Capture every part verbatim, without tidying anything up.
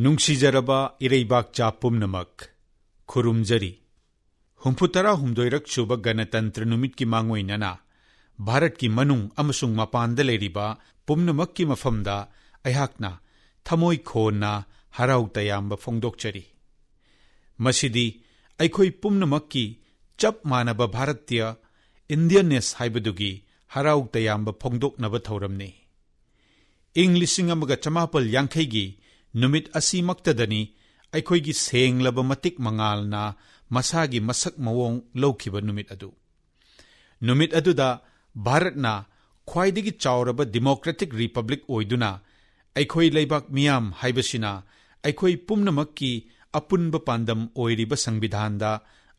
ꯅꯨꯡꯁꯤꯖꯔꯕ ꯏꯔꯩꯕꯥꯛꯆꯥ ꯄꯨꯝꯅꯃꯛ, ꯈꯨꯔꯨꯝꯖꯔꯤ꯫ ꯍꯨꯝꯐꯨꯇꯔꯥ ꯍꯨꯝꯗꯣꯏꯔꯛ ꯁꯨꯕ ꯒꯅꯇꯟꯇ꯭ꯔ ꯅꯨꯃꯤꯠꯀꯤ ꯃꯥꯡꯑꯣꯏꯅꯅ ꯚꯥꯔꯠꯀꯤ ꯃꯅꯨꯡ ꯑꯃꯁꯨꯡ ꯃꯄꯥꯟꯗ ꯂꯩꯔꯤꯕ ꯄꯨꯝꯅꯃꯛꯀꯤ ꯃꯐꯝꯗ ꯑꯩꯍꯥꯛꯅ ꯊꯃꯣꯏ ꯈꯣꯟꯅ ꯍꯔꯥꯎ ꯇꯌꯥꯝꯕ ꯐꯣꯡꯗꯣꯛꯆꯔꯤ꯫ ꯃꯁꯤꯗꯤ ꯑꯩꯈꯣꯏ ꯄꯨꯝꯅꯃꯛꯀꯤ ꯆꯞ ꯃꯥꯟꯅꯕ ꯚꯥꯔꯠꯇꯤꯌ, ꯏꯟꯗꯤꯌꯟꯅꯦꯁ ꯍꯥꯏꯕꯗꯨꯒꯤ ꯍꯔꯥꯎ ꯇꯌꯥꯝꯕ ꯐꯣꯡꯗꯣꯛꯅꯕ ꯊꯧꯔꯝꯅꯤ꯫ ꯏꯪ ꯂꯤꯁꯤꯡ ꯑꯃꯒ ꯆꯃꯥꯄꯜ ꯌꯥꯡꯈꯩꯒꯤ ꯅꯨꯃꯤꯠ ꯑꯁꯤꯃꯛꯇꯗꯅꯤ ꯑꯩꯈꯣꯏꯒꯤ ꯁꯦꯡꯂꯕ ꯃꯇꯤꯛ ꯃꯉꯥꯜꯅ ꯃꯁꯥꯒꯤ ꯃꯁꯛ ꯃꯑꯣꯡ ꯂꯧꯈꯤꯕ ꯅꯨꯃꯤꯠ ꯑꯗꯨ꯫ ꯅꯨꯃꯤꯠ ꯑꯗꯨꯗ ꯚꯥꯔꯠꯅ ꯈ꯭ꯋꯥꯏꯗꯒꯤ ꯆꯥꯎꯔꯕ ꯗꯤꯃꯣꯀ꯭ꯔꯦꯇꯤꯛ ꯔꯤꯄꯕ꯭ꯂꯤꯛ ꯑꯣꯏꯗꯨꯅ, ꯑꯩꯈꯣꯏ ꯂꯩꯕꯥꯛ ꯃꯤꯌꯥꯝ ꯍꯥꯏꯕꯁꯤꯅ ꯑꯩꯈꯣꯏ ꯄꯨꯝꯅꯃꯛꯀꯤ ꯑꯄꯨꯟꯕ ꯄꯥꯟꯗꯝ ꯑꯣꯏꯔꯤꯕ ꯁꯪꯕꯤꯙꯥꯟꯗ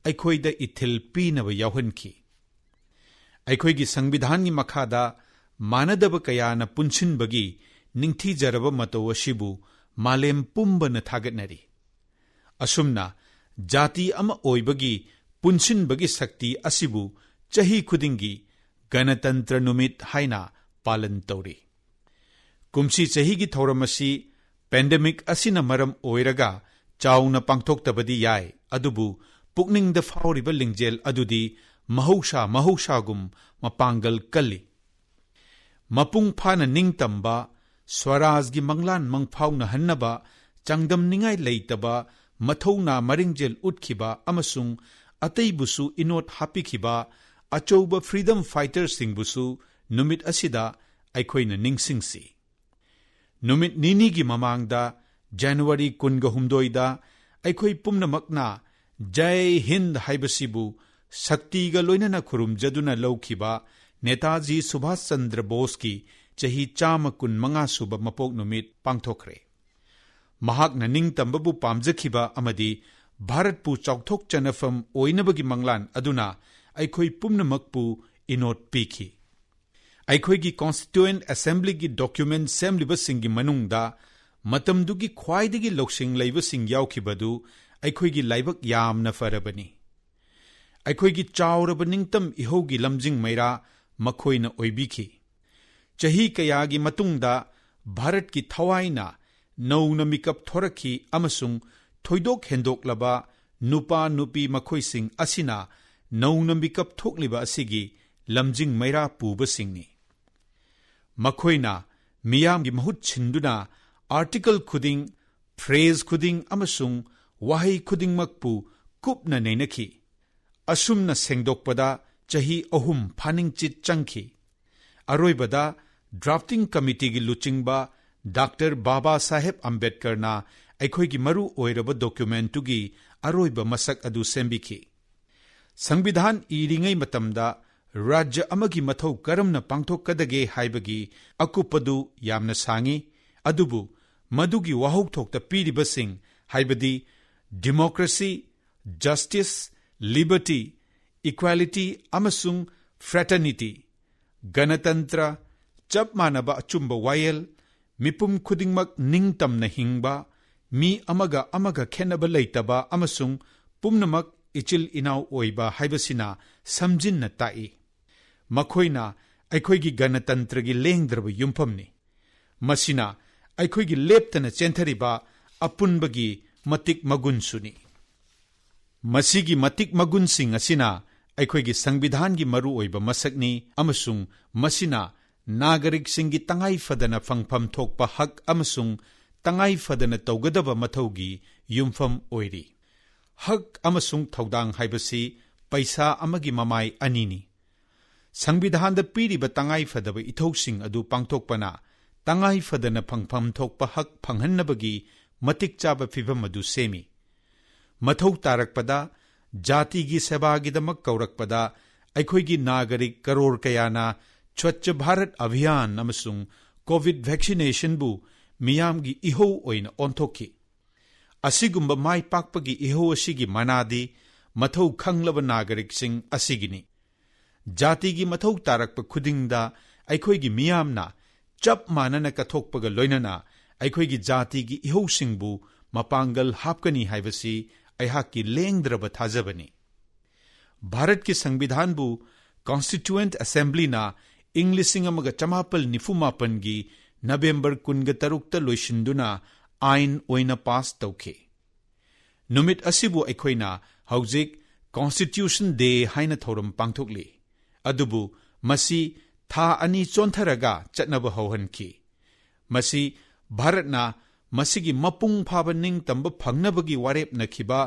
ꯑꯩꯈꯣꯏꯗ ꯏꯊꯤꯜ ꯄꯤꯅꯕ ꯌꯥꯎꯍꯟꯈꯤ꯫ ꯑꯩꯈꯣꯏꯒꯤ ꯁꯪꯕꯤꯙꯥꯟꯒꯤ ꯃꯈꯥꯗ ꯃꯥꯟꯅꯗꯕ ꯀꯌꯥꯅ ꯄꯨꯟꯁꯤꯟꯕꯒꯤ ꯅꯤꯡꯊꯤꯖꯔꯕ ꯃꯇꯧ ꯑꯁꯤꯕꯨ ꯃꯥꯂꯦꯝ ꯄꯨꯝꯕꯅ ꯊꯥꯒꯠꯅꯔꯤ꯫ ꯑꯁꯨꯝꯅ ꯖꯥꯇꯤ ꯑꯃ ꯑꯣꯏꯕꯒꯤ ꯄꯨꯟꯁꯤꯟꯕꯒꯤ ꯁꯛꯇꯤ ꯑꯁꯤꯕꯨ ꯆꯍꯤ ꯈꯨꯗꯤꯡꯒꯤ ꯒꯅꯇꯟꯇ꯭ꯔ ꯅꯨꯃꯤꯠ ꯍꯥꯏꯅ ꯄꯥꯂꯟ ꯇꯧꯔꯤ꯫ ꯀꯨꯝꯁꯤ ꯆꯍꯤꯒꯤ ꯊꯧꯔꯝ ꯑꯁꯤ ꯄꯦꯟꯗꯦꯃꯤꯛ ꯑꯁꯤꯅ ꯃꯔꯝ ꯑꯣꯏꯔꯒ ꯆꯥꯎꯅ ꯄꯥꯡꯊꯣꯛꯇꯕꯗꯤ ꯌꯥꯏ, ꯑꯗꯨꯕꯨ ꯄꯨꯛꯅꯤꯡꯗ ꯐꯥꯎꯔꯤꯕ ꯂꯤꯡꯖꯦꯜ ꯑꯗꯨꯗꯤ ꯃꯍꯧꯁꯥ ꯃꯍꯧꯁꯥꯒꯨꯝ ꯃꯄꯥꯡꯒꯜ ꯀꯜꯂꯤ꯫ ꯃꯄꯨꯡ ꯐꯥꯅ ꯅꯤꯡꯇꯝꯕ, ꯁ꯭ꯋꯔꯥꯖꯒꯤ ꯃꯪꯂꯥꯟ ꯃꯪꯐꯥꯎꯅꯍꯟꯅꯕ ꯆꯥꯡꯗꯝꯅꯤꯡꯉꯥꯏ ꯂꯩꯇꯕ ꯃꯊꯧꯅꯥ ꯃꯔꯤꯡꯖꯦꯜ ꯎꯠꯈꯤꯕ ꯑꯃꯁꯨꯡ ꯑꯇꯩꯕꯨꯁꯨ ꯏꯅꯣꯠ ꯍꯥꯞꯄꯤꯈꯤꯕ ꯑꯆꯧꯕ ꯐ꯭ꯔꯤꯗꯝ ꯐꯥꯏꯇꯔꯁꯤꯡꯕꯨꯁꯨ ꯅꯨꯃꯤꯠ ꯑꯁꯤꯗ ꯑꯩꯈꯣꯏꯅ ꯅꯤꯡꯁꯤꯡꯁꯤ꯫ ꯅꯨꯃꯤꯠ ꯅꯤꯅꯤꯒꯤ ꯃꯃꯥꯡꯗ, ꯖꯅꯋꯥꯔꯤ ꯀꯨꯟꯒ ꯍꯨꯝꯗꯣꯏꯗ, ꯑꯩꯈꯣꯏ ꯄꯨꯝꯅꯃꯛꯅ "ꯖꯥꯏ ꯍꯤꯟꯗ" ꯍꯥꯏꯕꯁꯤꯕꯨ ꯁꯛꯇꯤꯒ ꯂꯣꯏꯅꯅ ꯈꯨꯔꯨꯝꯖꯗꯨꯅ ꯂꯧꯈꯤꯕ ꯅꯦꯇꯥꯖꯤ ꯁꯨꯚꯥꯁ ꯆꯟꯗ꯭ꯔ ꯕꯣꯁꯀꯤ ꯆꯍꯤ ꯆꯥꯝꯃ ꯀꯨꯟꯃꯉꯥ ꯁꯨꯕ ꯃꯄꯣꯛ ꯅꯨꯃꯤꯠ ꯄꯥꯡꯊꯣꯛꯈ꯭ꯔꯦ꯫ ꯃꯍꯥꯛꯅ ꯅꯤꯡꯇꯝꯕꯕꯨ ꯄꯥꯝꯖꯈꯤꯕ ꯑꯃꯗꯤ ꯚꯥꯔꯠꯄꯨ ꯆꯥꯎꯊꯣꯛꯆꯅꯐꯝ ꯑꯣꯏꯅꯕꯒꯤ ꯃꯪꯂꯥꯟ ꯑꯗꯨꯅ ꯑꯩꯈꯣꯏ ꯄꯨꯝꯅꯃꯛꯄꯨ ꯏꯅꯣꯠ ꯄꯤꯈꯤ꯫ ꯑꯩꯈꯣꯏꯒꯤ ꯀꯣꯟꯁꯇꯤꯇ꯭ꯌꯨꯌꯦꯟꯠ ꯑꯦꯁꯦꯝꯕ꯭ꯂꯤꯒꯤ ꯗꯣꯀ꯭ꯌꯨꯃꯦꯟꯠ ꯁꯦꯝꯂꯤꯕꯁꯤꯡꯒꯤ ꯃꯅꯨꯡꯗ ꯃꯇꯝꯗꯨꯒꯤ ꯈ꯭ꯋꯥꯏꯗꯒꯤ ꯂꯧꯁꯤꯡ ꯂꯩꯕꯁꯤꯡ ꯌꯥꯎꯈꯤꯕꯗꯨ ꯑꯩꯈꯣꯏꯒꯤ ꯂꯥꯏꯕꯛ ꯌꯥꯝꯅ ꯐꯔꯕꯅꯤ꯫ ꯑꯩꯈꯣꯏꯒꯤ ꯆꯥꯎꯔꯕ ꯅꯤꯡꯇꯝ ꯏꯍꯧꯒꯤ ꯂꯝꯖꯤꯡ ꯃꯩꯔꯥ ꯃꯈꯣꯏꯅ ꯑꯣꯏꯕꯤꯈꯤ꯫ ꯆꯍꯤ ꯀꯌꯥꯒꯤ ꯃꯇꯨꯡꯗ ꯚꯥꯔꯠꯀꯤ ꯊꯋꯥꯏꯅ ꯅꯧꯅ ꯃꯤꯀꯞ ꯊꯣꯔꯛꯈꯤ ꯑꯃꯁꯨꯡ ꯊꯣꯏꯗꯣꯛ ꯍꯦꯟꯗꯣꯛꯂꯕ ꯅꯨꯄꯥ ꯅꯨꯄꯤ ꯃꯈꯣꯏꯁꯤꯡ ꯑꯁꯤꯅ ꯅꯧꯅ ꯃꯤꯀꯞ ꯊꯣꯛꯂꯤꯕ ꯑꯁꯤꯒꯤ ꯂꯝꯖꯤꯡ ꯃꯩꯔꯥ ꯄꯨꯕꯁꯤꯡꯅꯤ꯫ ꯃꯈꯣꯏꯅ ꯃꯤꯌꯥꯝꯒꯤ ꯃꯍꯨꯠ ꯁꯤꯟꯗꯨꯅ ꯑꯥꯔꯇꯤꯀꯜ ꯈꯨꯗꯤꯡ, ꯐ꯭ꯔꯦꯖ ꯈꯨꯗꯤꯡ ꯑꯃꯁꯨꯡ ꯋꯥꯍꯩ ꯈꯨꯗꯤꯡꯃꯛꯄꯨ ꯀꯨꯞꯅ ꯅꯩꯅꯈꯤ꯫ ꯑꯁꯨꯝꯅ ꯁꯦꯡꯗꯣꯛꯄꯗ ꯆꯍꯤ ꯑꯍꯨꯝ ꯐꯥꯅꯤꯡꯆꯤꯠ ꯆꯪꯈꯤ꯫ ꯑꯔꯣꯏꯕꯗ ꯗ꯭ꯔꯥꯐꯇꯤꯡ ꯀꯃꯤꯇꯤꯒꯤ ꯂꯨꯆꯤꯡꯕ ꯗꯥꯛꯇꯔ ꯕꯥꯕꯥ ꯁꯥꯍꯦꯕ ꯑꯝꯕꯦꯗꯀꯔꯅ ꯑꯩꯈꯣꯏꯒꯤ ꯃꯔꯨ ꯑꯣꯏꯔꯕ ꯗꯣꯀ꯭ꯌꯨꯃꯦꯟꯇꯨꯒꯤ ꯑꯔꯣꯏꯕ ꯃꯁꯛ ꯑꯗꯨ ꯁꯦꯝꯕꯤꯈꯤ꯫ ꯁꯪꯕꯤꯙꯥꯟ ꯏꯔꯤꯉꯩ ꯃꯇꯝꯗ ꯔꯥꯖ꯭ꯌ ꯑꯃꯒꯤ ꯃꯊꯧ ꯀꯔꯝꯅ ꯄꯥꯡꯊꯣꯛꯀꯗꯒꯦ ꯍꯥꯏꯕꯒꯤ ꯑꯀꯨꯞꯄꯗꯨ ꯌꯥꯝꯅ ꯁꯥꯡꯏ, ꯑꯗꯨꯕꯨ ꯃꯗꯨꯒꯤ ꯋꯥꯍꯧꯊꯣꯛꯇ ꯄꯤꯔꯤꯕꯁꯤꯡ, ꯍꯥꯏꯕꯗꯤ ꯗꯤꯃꯣꯀ꯭ꯔꯦꯁꯤ, ꯖꯁꯇꯤꯁ, ꯂꯤꯕꯔꯇꯤ, ꯏꯀ꯭ꯋꯦꯂꯤꯇꯤ ꯑꯃꯁꯨꯡ ꯐ꯭ꯔꯦꯇꯔꯅꯤꯇꯤ, ꯒꯅꯇꯟꯇ꯭ꯔ, ꯆꯞ ꯃꯥꯟꯅꯕ ꯑꯆꯨꯝꯕ ꯋꯥꯌꯦꯜ, ꯃꯤꯄꯨꯝ ꯈꯨꯗꯤꯡꯃꯛ ꯅꯤꯡꯇꯝꯅ ꯍꯤꯡꯕ, ꯃꯤ ꯑꯃꯒ ꯑꯃꯒ ꯈꯦꯠꯅꯕ ꯂꯩꯇꯕ ꯑꯃꯁꯨꯡ ꯄꯨꯝꯅꯃꯛ ꯏꯆꯤꯜ ꯏꯅꯥꯎ ꯑꯣꯏꯕ ꯍꯥꯏꯕꯁꯤꯅ ꯁꯝꯖꯤꯟꯅ ꯇꯥꯛꯏ꯫ ꯃꯈꯣꯏꯅ ꯑꯩꯈꯣꯏꯒꯤ ꯒꯅꯇꯟꯇ꯭ꯔꯒꯤ ꯂꯦꯡꯗ꯭ꯔꯕ ꯌꯨꯝꯐꯝꯅꯤ꯫ ꯃꯁꯤꯅ ꯑꯩꯈꯣꯏꯒꯤ ꯂꯦꯞꯇꯅ ꯆꯦꯟꯊꯔꯤꯕ ꯑꯄꯨꯟꯕꯒꯤ ꯃꯇꯤꯛ ꯃꯒꯨꯟꯁꯨꯅꯤ꯫ ꯃꯁꯤꯒꯤ ꯃꯇꯤꯛ ꯃꯒꯨꯟꯁꯤꯡ ꯑꯁꯤꯅ ꯑꯩꯈꯣꯏꯒꯤ ꯁꯪꯕꯤꯙꯥꯟꯒꯤ ꯃꯔꯨꯑꯣꯏꯕ ꯃꯁꯛꯅꯤ ꯑꯃꯁꯨꯡ ꯃꯁꯤꯅ ꯅꯥꯒꯔꯤꯛꯁꯤꯡꯒꯤ ꯇꯉꯥꯏ ꯐꯗꯅ ꯐꯪꯐꯝ ꯊꯣꯛꯄ ꯍꯛ ꯑꯃꯁꯨꯡ ꯇꯉꯥꯏ ꯐꯗꯅ ꯇꯧꯒꯗꯕ ꯃꯊꯧꯒꯤ ꯌꯨꯝꯐꯝ ꯑꯣꯏꯔꯤ꯫ ꯍꯛ ꯑꯃꯁꯨꯡ ꯊꯧꯗꯥꯡ ꯍꯥꯏꯕꯁꯤ ꯄꯩꯁꯥ ꯑꯃꯒꯤ ꯃꯃꯥꯏ ꯑꯅꯤꯅꯤ꯫ ꯁꯪꯕꯤꯙꯥꯟꯗ ꯄꯤꯔꯤꯕ ꯇꯉꯥꯏ ꯐꯗꯕ ꯏꯊꯧꯁꯤꯡ ꯑꯗꯨ ꯄꯥꯡꯊꯣꯛꯄꯅ ꯇꯉꯥꯏ ꯐꯗꯅ ꯐꯪꯐꯝ ꯊꯣꯛꯄ ꯍꯛ ꯐꯪꯍꯟꯅꯕꯒꯤ ꯃꯇꯤꯛ ꯆꯥꯕ ꯐꯤꯚꯝ ꯑꯗꯨ ꯁꯦꯝꯃꯤ꯫ ꯃꯊꯧ ꯇꯥꯔꯛꯄꯗ, ꯖꯥꯇꯤꯒꯤ ꯁꯦꯕꯥꯒꯤꯗꯃꯛ ꯀꯧꯔꯛꯄꯗ, ꯑꯩꯈꯣꯏꯒꯤ ꯅꯥꯒꯔꯤꯛ ꯀꯔꯣꯔ ꯀꯌꯥꯅ ꯁ꯭ꯋꯆ ꯚꯥꯔꯠ ꯑꯚꯤꯌꯥꯟ ꯑꯃꯁꯨꯡ ꯀꯣꯚꯤꯗ ꯚꯦꯛꯁꯤꯅꯦꯁꯟꯕꯨ ꯃꯤꯌꯥꯝꯒꯤ ꯏꯍꯧ ꯑꯣꯏꯅ ꯑꯣꯟꯊꯣꯛꯈꯤ꯫ ꯑꯁꯤꯒꯨꯝꯕ ꯃꯥꯏ ꯄꯥꯛꯄꯒꯤ ꯏꯍꯧ ꯑꯁꯤꯒꯤ ꯃꯅꯥꯗꯤ ꯃꯊꯧ ꯈꯪꯂꯕ ꯅꯥꯒꯔꯤꯛꯁꯤꯡ ꯑꯁꯤꯒꯤꯅꯤ꯫ ꯖꯥꯇꯤꯒꯤ ꯃꯊꯧ ꯇꯥꯔꯛꯄ ꯈꯨꯗꯤꯡꯗ ꯑꯩꯈꯣꯏꯒꯤ ꯃꯤꯌꯥꯝꯅ ꯆꯞ ꯃꯥꯟꯅꯅ ꯀꯠꯊꯣꯛꯄꯒ ꯂꯣꯏꯅꯅ ꯑꯩꯈꯣꯏꯒꯤ ꯖꯥꯇꯤꯒꯤ ꯏꯍꯧꯁꯤꯡꯕꯨ ꯃꯄꯥꯡꯒꯜ ꯍꯥꯞꯀꯅꯤ ꯍꯥꯏꯕꯁꯤ ꯑꯩꯍꯥꯛꯀꯤ ꯂꯦꯡꯗ꯭ꯔꯕ ꯊꯥꯖꯕꯅꯤ꯫ ꯚꯥꯔꯠꯀꯤ ꯁꯪꯕꯤꯙꯥꯟꯕꯨ ꯀꯣꯟꯁꯇꯤꯇ꯭ꯌꯨꯌꯦꯟꯠ ꯑꯦꯁꯦꯝꯕ꯭ꯂꯤꯅ ꯏꯪ ꯂꯤꯁꯤꯡ ꯑꯃꯒ ꯆꯃꯥꯄꯜ ꯅꯤꯐꯨ ꯃꯥꯄꯟꯒꯤ ꯅꯕꯦꯝꯕꯔ ꯀꯨꯟꯒ ꯇꯔꯨꯛꯇ ꯂꯣꯏꯁꯤꯟꯗꯨꯅ ꯑꯥꯏꯟ ꯑꯣꯏꯅ ꯄꯥꯁ ꯇꯧꯈꯤ꯫ ꯅꯨꯃꯤꯠ ꯑꯁꯤꯕꯨ ꯑꯩꯈꯣꯏꯅ ꯍꯧꯖꯤꯛ ꯀꯣꯟꯁꯇꯤꯇ꯭ꯌꯨꯁꯟ ꯗꯦ ꯍꯥꯏꯅ ꯊꯧꯔꯝ ꯄꯥꯡꯊꯣꯛꯂꯤ꯫ ꯑꯗꯨꯕꯨ ꯃꯁꯤ ꯊꯥ ꯑꯅꯤ ꯆꯣꯟꯊꯔꯒ ꯆꯠꯅꯕ ꯍꯧꯍꯟꯈꯤ꯫ ꯃꯁꯤ ꯚꯥꯔꯠꯅ ꯃꯁꯤꯒꯤ ꯃꯄꯨꯡ ꯐꯥꯕ ꯅꯤꯡꯇꯝꯕ ꯐꯪꯅꯕꯒꯤ ꯋꯥꯔꯦꯞꯅꯈꯤꯕ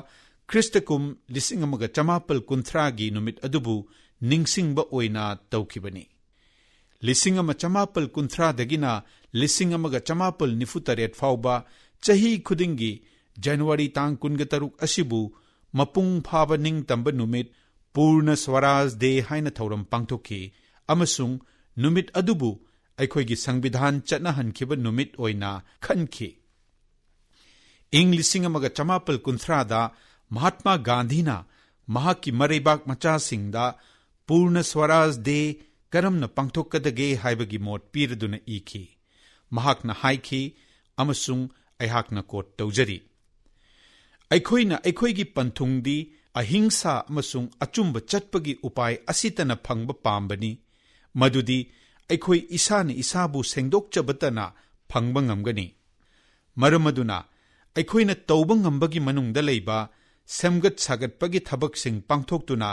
ꯈ꯭ꯔꯤꯁꯇ ꯀꯨꯝ ꯂꯤꯁꯤꯡ ꯑꯃꯒ ꯆꯃꯥꯄꯜ ꯀꯨꯟꯊ꯭ꯔꯥꯒꯤ ꯅꯨꯃꯤꯠ ꯑꯗꯨꯕꯨ ꯅꯤꯡꯁꯤꯡꯕ ꯑꯣꯏꯅ ꯇꯧꯈꯤꯕꯅꯤ꯫ ꯂꯤꯁꯤꯡ ꯑꯃ ꯆꯃꯥꯄꯜ ꯀꯨꯟꯊ꯭ꯔꯥꯗꯒꯤꯅ ꯂꯤꯁꯤꯡ ꯑꯃꯒ ꯆꯃꯥꯄꯜ ꯅꯤꯐꯨ ꯇꯔꯦꯠ ꯐꯥꯎꯕ ꯆꯍꯤ ꯈꯨꯗꯤꯡꯒꯤ ꯖꯅꯋꯥꯔꯤ ꯇꯥꯡ ꯀꯨꯟꯒ ꯇꯔꯨꯛ ꯑꯁꯤꯕꯨ ꯃꯄꯨꯡ ꯐꯥꯕ ꯅꯤꯡꯇꯝꯕ ꯅꯨꯃꯤꯠ, ꯄꯨꯔꯅ ꯁ꯭ꯋꯔꯥꯖ ꯗꯦ ꯍꯥꯏꯅ ꯊꯧꯔꯝ ꯄꯥꯡꯊꯣꯛꯈꯤ ꯑꯃꯁꯨꯡ ꯅꯨꯃꯤꯠ ꯑꯗꯨꯕꯨ ꯑꯩꯈꯣꯏꯒꯤ ꯁꯪꯕꯤꯙꯥꯟ ꯆꯠꯅꯍꯟꯈꯤꯕ ꯅꯨꯃꯤꯠ ꯑꯣꯏꯅ ꯈꯟꯈꯤ꯫ ꯏꯪ ꯂꯤꯁꯤꯡ ꯑꯃꯒ ꯆꯃꯥꯄꯜ ꯀꯨꯟꯊ꯭ꯔꯥꯗ ꯃꯍꯥꯠꯃꯥ ꯒꯥꯟꯙꯤꯅ ꯃꯍꯥꯛꯀꯤ ꯃꯔꯩꯕꯥꯛ ꯃꯆꯥꯁꯤꯡꯗ ꯄꯨꯔꯅ ꯁ꯭ꯋꯔꯥꯖ ꯗꯦ ꯀꯔꯝꯅ ꯄꯥꯡꯊꯣꯛꯀꯗꯒꯦ ꯍꯥꯏꯕꯒꯤ ꯃꯣꯠ ꯄꯤꯔꯗꯨꯅ ꯏꯈꯤ꯫ ꯃꯍꯥꯛꯅ ꯍꯥꯏꯈꯤ, ꯑꯃꯁꯨꯡ ꯑꯩꯍꯥꯛꯅ ꯀꯣꯠ ꯇꯧꯖꯔꯤ, "ꯑꯩꯈꯣꯏꯅ ꯑꯩꯈꯣꯏꯒꯤ ꯄꯟꯊꯨꯡꯗꯤ ꯑꯍꯤꯡꯁꯥ ꯑꯃꯁꯨꯡ ꯑꯆꯨꯝꯕ ꯆꯠꯄꯒꯤ ꯎꯄꯥꯏ ꯑꯁꯤꯇꯅ ꯐꯪꯕ ꯄꯥꯝꯕꯅꯤ, ꯃꯗꯨꯗꯤ ꯑꯩꯈꯣꯏ ꯏꯁꯥꯅ ꯏꯁꯥꯕꯨ ꯁꯦꯡꯗꯣꯛꯆꯕꯇꯅ ꯐꯪꯕ ꯉꯝꯒꯅꯤ꯫ ꯃꯔꯝ ꯑꯗꯨꯅ ꯑꯩꯈꯣꯏꯅ ꯇꯧꯕ ꯉꯝꯕꯒꯤ ꯃꯅꯨꯡꯗ ꯂꯩꯕ ꯁꯦꯝꯒꯠ ꯁꯥꯒꯠꯄꯒꯤ ꯊꯕꯛꯁꯤꯡ ꯄꯥꯡꯊꯣꯛꯇꯨꯅ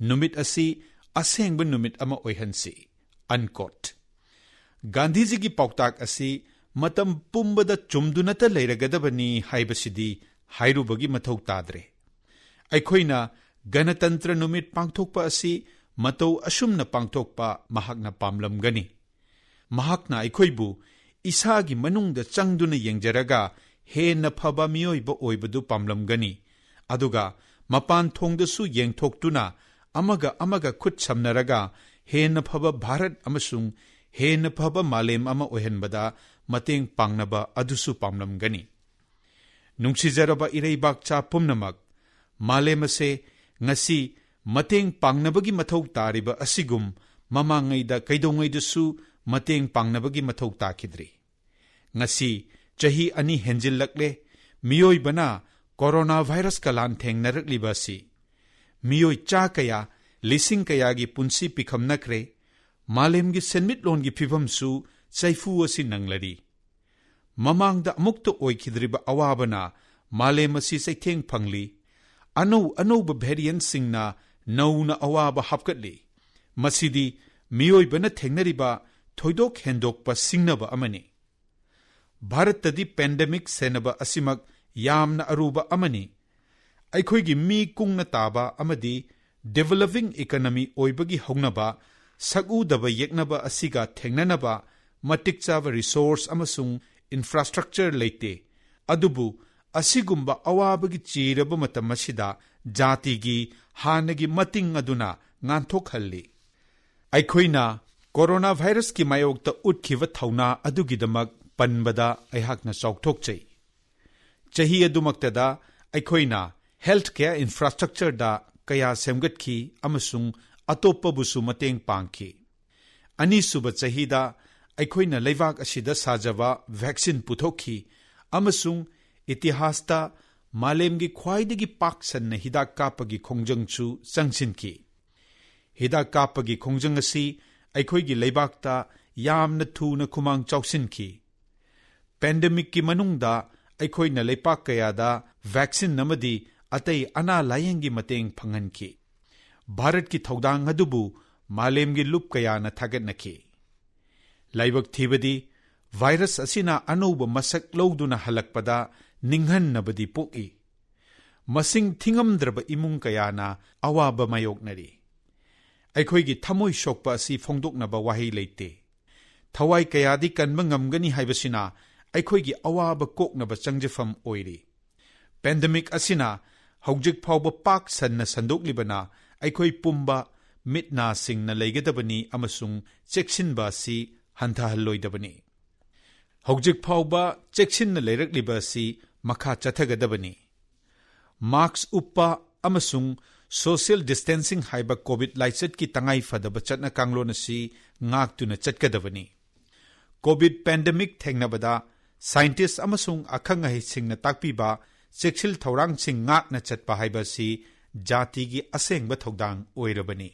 ꯅꯨꯃꯤꯠ ꯑꯁꯤ ꯑꯁꯦꯡꯕ ꯅꯨꯃꯤꯠ ꯑꯃ ꯑꯣꯏꯍꯟꯁꯤ"꯫ ꯑꯟꯀꯣꯠ꯫ ꯒꯥꯟꯙꯤꯖꯤꯒꯤ ꯄꯥꯎꯇꯥꯛ ꯑꯁꯤ ꯃꯇꯝ ꯄꯨꯝꯕꯗ ꯆꯨꯝꯗꯨꯅꯇ ꯂꯩꯔꯒꯗꯕꯅꯤ ꯍꯥꯏꯕꯁꯤꯗꯤ ꯍꯥꯏꯔꯨꯕꯒꯤ ꯃꯊꯧ ꯇꯥꯗ꯭ꯔꯦ꯫ ꯑꯩꯈꯣꯏꯅ ꯒꯅꯇꯟꯇ꯭ꯔ ꯅꯨꯃꯤꯠ ꯄꯥꯡꯊꯣꯛꯄ ꯑꯁꯤ ꯃꯇꯧ ꯑꯁꯨꯝꯅ ꯄꯥꯡꯊꯣꯛꯄ ꯃꯍꯥꯛꯅ ꯄꯥꯝꯂꯝꯒꯅꯤ꯫ ꯃꯍꯥꯛꯅ ꯑꯩꯈꯣꯏꯕꯨ ꯏꯁꯥꯒꯤ ꯃꯅꯨꯡꯗ ꯆꯪꯗꯨꯅ ꯌꯦꯡꯖꯔꯒ ꯍꯦꯟꯅ ꯐꯕ ꯃꯤꯑꯣꯏꯕ ꯑꯣꯏꯕꯗꯨ ꯄꯥꯝꯂꯝꯒꯅꯤ꯫ ꯑꯗꯨꯒ ꯃꯄꯥꯟ ꯊꯣꯡꯗꯁꯨ ꯌꯦꯡꯊꯣꯛꯇꯨꯅ ꯑꯃꯒ ꯑꯃꯒ ꯈꯨꯠ ꯁꯝꯅꯔꯒ ꯍꯦꯟꯅ ꯐꯕ ꯚꯥꯔꯠ ꯑꯃꯁꯨꯡ ꯍꯦꯟꯅ ꯐꯕ ꯃꯥꯂꯦꯝ ꯑꯃ ꯑꯣꯏꯍꯟꯕꯗ ꯃꯇꯦꯡ ꯄꯥꯡꯅꯕ ꯑꯗꯨꯁꯨ ꯄꯥꯝꯂꯝꯒꯅꯤ꯫ ꯅꯨꯡꯁꯤꯖꯔꯕ ꯏꯔꯩꯕꯥꯛꯆꯥ ꯄꯨꯝꯅꯃꯛ, ꯃꯥꯂꯦꯝ ꯑꯁꯦ ꯉꯁꯤ ꯃꯇꯦꯡ ꯄꯥꯡꯅꯕꯒꯤ ꯃꯊꯧ ꯇꯥꯔꯤꯕ ꯑꯁꯤꯒꯨꯝ ꯃꯃꯥꯡꯉꯩꯗ ꯀꯩꯗꯧꯉꯩꯗꯁꯨ ꯃꯇꯦꯡ ꯄꯥꯡꯅꯕꯒꯤ ꯃꯊꯧ ꯇꯥꯈꯤꯗ꯭ꯔꯤ꯫ ꯉꯁꯤ ꯆꯍꯤ ꯑꯅꯤ ꯍꯦꯟꯖꯤꯜꯂꯛꯂꯦ, ꯃꯤꯑꯣꯏꯕꯅ ꯀꯣꯔꯣꯅꯥ ꯚꯥꯏꯔꯁꯀ ꯂꯥꯟꯊꯦꯡꯅꯔꯛꯂꯤꯕ ꯑꯁꯤ꯫ ꯃꯤꯑꯣꯏ ꯆꯥ ꯀꯌꯥ, ꯂꯤꯁꯤꯡ ꯀꯌꯥꯒꯤ ꯄꯨꯟꯁꯤ ꯄꯤꯈꯝꯅꯈ꯭ꯔꯦ꯫ ꯃꯥꯂꯦꯝꯒꯤ ꯁꯦꯟꯃꯤꯠꯂꯣꯟꯒꯤ ꯐꯤꯕꯝꯁꯨ ꯆꯩꯐꯨ ꯑꯁꯤ ꯅꯪꯂꯔꯤ꯫ ꯃꯃꯥꯡꯗ ꯑꯃꯨꯛꯇ ꯑꯣꯏꯈꯤꯗ꯭ꯔꯤꯕ ꯑꯋꯥꯕꯅ ꯃꯥꯂꯦꯝ ꯑꯁꯤ ꯆꯩꯊꯦꯡ ꯐꯪꯂꯤ꯫ ꯑꯅꯧ ꯑꯅꯧꯕ ꯚꯦꯔꯤꯌꯦꯟꯠꯁꯤꯡꯅ ꯅꯧꯅ ꯑꯋꯥꯕ ꯍꯥꯞꯀꯠꯂꯤ꯫ ꯃꯁꯤꯗꯤ ꯃꯤꯑꯣꯏꯕꯅ ꯊꯦꯡꯅꯔꯤꯕ ꯊꯣꯏꯗꯣꯛ ꯍꯦꯟꯗꯣꯛꯄ ꯁꯤꯡꯅꯕ ꯑꯃꯅꯤ꯫ ꯚꯥꯔꯠꯇꯗꯤ ꯄꯦꯟꯗꯦꯃꯤꯛ ꯁꯦꯟꯅꯕ ꯑꯁꯤꯃꯛ ꯌꯥꯝꯅ ꯑꯔꯨꯕ ꯑꯃꯅꯤ꯫ ꯑꯩꯈꯣꯏꯒꯤ ꯃꯤ ꯀꯨꯡꯅ ꯇꯥꯕ ꯑꯃꯗꯤ ꯗꯤꯚꯦꯂꯞꯄꯤꯡ ꯏꯀꯣꯅꯣꯃꯤ ꯑꯣꯏꯕꯒꯤ ꯍꯧꯅꯕ, ꯁꯛꯎꯗꯕ ꯌꯦꯛꯅꯕ ꯑꯁꯤꯒ ꯊꯦꯡꯅꯅꯕ ꯃꯇꯤꯛ ꯆꯥꯕ ꯔꯤꯁꯣꯔꯁ ꯑꯃꯁꯨꯡ ꯏꯟꯐ꯭ꯔꯥꯁ꯭ꯇ꯭ꯔꯛꯆꯔ ꯂꯩꯇꯦ꯫ ꯑꯗꯨꯕꯨ ꯑꯁꯤꯒꯨꯝꯕ ꯑꯋꯥꯕꯒꯤ ꯆꯤꯔꯕ ꯃꯇꯝ ꯑꯁꯤꯗ ꯖꯥꯇꯤꯒꯤ ꯍꯥꯟꯅꯒꯤ ꯃꯇꯤꯡ ꯑꯗꯨꯅ ꯉꯥꯟꯊꯣꯛꯍꯜꯂꯤ꯫ ꯑꯩꯈꯣꯏꯅ ꯀꯣꯔꯣꯅꯥ ꯚꯥꯏꯔꯁꯀꯤ ꯃꯥꯌꯣꯛꯇ ꯎꯠꯈꯤꯕ ꯊꯧꯅꯥ ꯑꯗꯨꯒꯤꯗꯃꯛ ꯄꯟꯕꯗ ꯑꯩꯍꯥꯛꯅ ꯆꯥꯎꯊꯣꯛꯆꯩ꯫ ꯆꯍꯤ ꯑꯗꯨꯃꯛꯇꯗ ꯑꯩꯈꯣꯏꯅ ꯍꯦꯜꯊ ꯀꯦꯌꯔ ꯏꯟꯐ꯭ꯔꯥꯁ꯭ꯇ꯭ꯔꯛꯆꯔꯗ ꯀꯌꯥ ꯁꯦꯝꯒꯠꯈꯤ ꯑꯃꯁꯨꯡ ꯑꯇꯣꯞꯄꯕꯨꯁꯨ ꯃꯇꯦꯡ ꯄꯥꯡꯈꯤ꯫ ꯑꯅꯤꯁꯨꯕ ꯆꯍꯤꯗ ꯑꯩꯈꯣꯏꯅ ꯂꯩꯕꯥꯛ ꯑꯁꯤꯗ ꯁꯥꯖꯕ ꯚꯦꯛꯁꯤꯟ ꯄꯨꯊꯣꯛꯈꯤ ꯑꯃꯁꯨꯡ ꯏꯇꯤꯍꯥꯁꯇ ꯃꯥꯂꯦꯝꯒꯤ ꯈ꯭ꯋꯥꯏꯗꯒꯤ ꯄꯥꯛ ꯁꯟꯅ ꯍꯤꯗꯥꯛ ꯀꯥꯞꯄꯒꯤ ꯈꯣꯡꯖꯪꯁꯨ ꯆꯪꯁꯤꯟꯈꯤ꯫ ꯍꯤꯗꯥꯛ ꯀꯥꯞꯄꯒꯤ ꯈꯣꯡꯖꯪ ꯑꯁꯤ ꯑꯩꯈꯣꯏꯒꯤ ꯂꯩꯕꯥꯛꯇ ꯌꯥꯝꯅ ꯊꯨꯅ ꯈꯨꯃꯥꯡ ꯆꯥꯎꯁꯤꯟꯈꯤ꯫ ꯄꯦꯟꯗꯦꯃꯤꯛꯀꯤ ꯃꯅꯨꯡꯗ ꯑꯩꯈꯣꯏꯅ ꯂꯩꯄꯥꯛ ꯀꯌꯥꯗ ꯚꯦꯛꯁꯤꯟ ꯑꯃꯗꯤ ꯑꯇꯩ ꯑꯅꯥ ꯂꯥꯌꯦꯡꯒꯤ ꯃꯇꯦꯡ ꯐꯪꯍꯟꯈꯤ꯫ ꯚꯥꯔꯠꯀꯤ ꯊꯧꯗꯥꯡ ꯑꯗꯨꯕꯨ ꯃꯥꯂꯦꯝꯒꯤ ꯂꯨꯞ ꯀꯌꯥꯅ ꯊꯥꯒꯠꯅꯈꯤ꯫ ꯂꯥꯏꯕꯛ ꯊꯤꯕꯗꯤ, ꯚꯥꯏꯔꯁ ꯑꯁꯤꯅ ꯑꯅꯧꯕ ꯃꯁꯛ ꯂꯧꯗꯨꯅ ꯍꯜꯂꯛꯄꯗ ꯅꯤꯡꯍꯟꯅꯕꯗꯤ ꯄꯣꯛꯏ꯫ ꯃꯁꯤꯡ ꯊꯤꯉꯝꯗ꯭ꯔꯕ ꯏꯃꯨꯡ ꯀꯌꯥꯅ ꯑꯋꯥꯕ ꯃꯥꯌꯣꯛꯅꯔꯤ꯫ ꯑꯩꯈꯣꯏꯒꯤ ꯊꯃꯣꯏ ꯁꯣꯛꯄ ꯑꯁꯤ ꯐꯣꯡꯗꯣꯛꯅꯕ ꯋꯥꯍꯩ ꯂꯩꯇꯦ꯫ ꯊꯋꯥꯏ ꯀꯌꯥꯗꯤ ꯀꯟꯕ ꯉꯝꯒꯅꯤ ꯍꯥꯏꯕꯁꯤꯅ ꯑꯩꯈꯣꯏꯒꯤ ꯑꯋꯥꯕ ꯀꯣꯛꯅꯕ ꯆꯪꯖꯐꯝ ꯑꯣꯏꯔꯤ꯫ ꯄꯦꯟꯗꯦꯃꯤꯛ ꯑꯁꯤꯅ ꯍꯧꯖꯤꯛ ꯐꯥꯎꯕ ꯄꯥꯛ ꯁꯟꯅ ꯁꯟꯗꯣꯛꯂꯤꯕꯅ ꯑꯩꯈꯣꯏ ꯄꯨꯝꯕ ꯃꯤꯠ ꯅꯥ ꯁꯤꯡꯅ ꯂꯩꯒꯗꯕꯅꯤ ꯑꯃꯁꯨꯡ ꯆꯦꯛꯁꯤꯟꯕ ꯑꯁꯤ ꯍꯟꯊꯍꯜꯂꯣꯏꯗꯕꯅꯤ꯫ ꯍꯧꯖꯤꯛ ꯐꯥꯎꯕ ꯆꯦꯛꯁꯤꯟꯅ ꯂꯩꯔꯛꯂꯤꯕ ꯑꯁꯤ ꯃꯈꯥ ꯆꯠꯊꯒꯗꯕꯅꯤ꯫ ꯃꯥꯁ꯭ꯛ ꯎꯞꯄ ꯑꯃꯁꯨꯡ ꯁꯣꯁꯤꯌꯦꯜ ꯗꯤꯁꯇꯦꯟꯁꯤꯡ ꯍꯥꯏꯕ ꯀꯣꯚꯤꯗ ꯂꯥꯏꯆꯠꯀꯤ ꯇꯉꯥꯏ ꯐꯗꯕ ꯆꯠꯅ ꯀꯥꯡꯂꯣꯟ ꯑꯁꯤ ꯉꯥꯛꯇꯨꯅ ꯆꯠꯀꯗꯕꯅꯤ꯫ ꯀꯣꯚꯤꯗ ꯄꯦꯟꯗꯦꯃꯤꯛ ꯊꯦꯡꯅꯕꯗ ꯁꯥꯏꯟꯇꯤꯁ꯭ꯠ ꯑꯃꯁꯨꯡ ꯑꯈꯪ ꯑꯍꯩꯁꯤꯡꯅ ꯇꯥꯛꯄꯤꯕ ꯆꯦꯛꯁꯤꯜ ꯊꯧꯔꯥꯡꯁꯤꯡ ꯉꯥꯛꯅ ꯆꯠꯄ ꯍꯥꯏꯕ ꯑꯁꯤ ꯖꯥꯇꯤꯒꯤ ꯑꯁꯦꯡꯕ ꯊꯧꯗꯥꯡ ꯑꯣꯏꯔꯕꯅꯤ꯫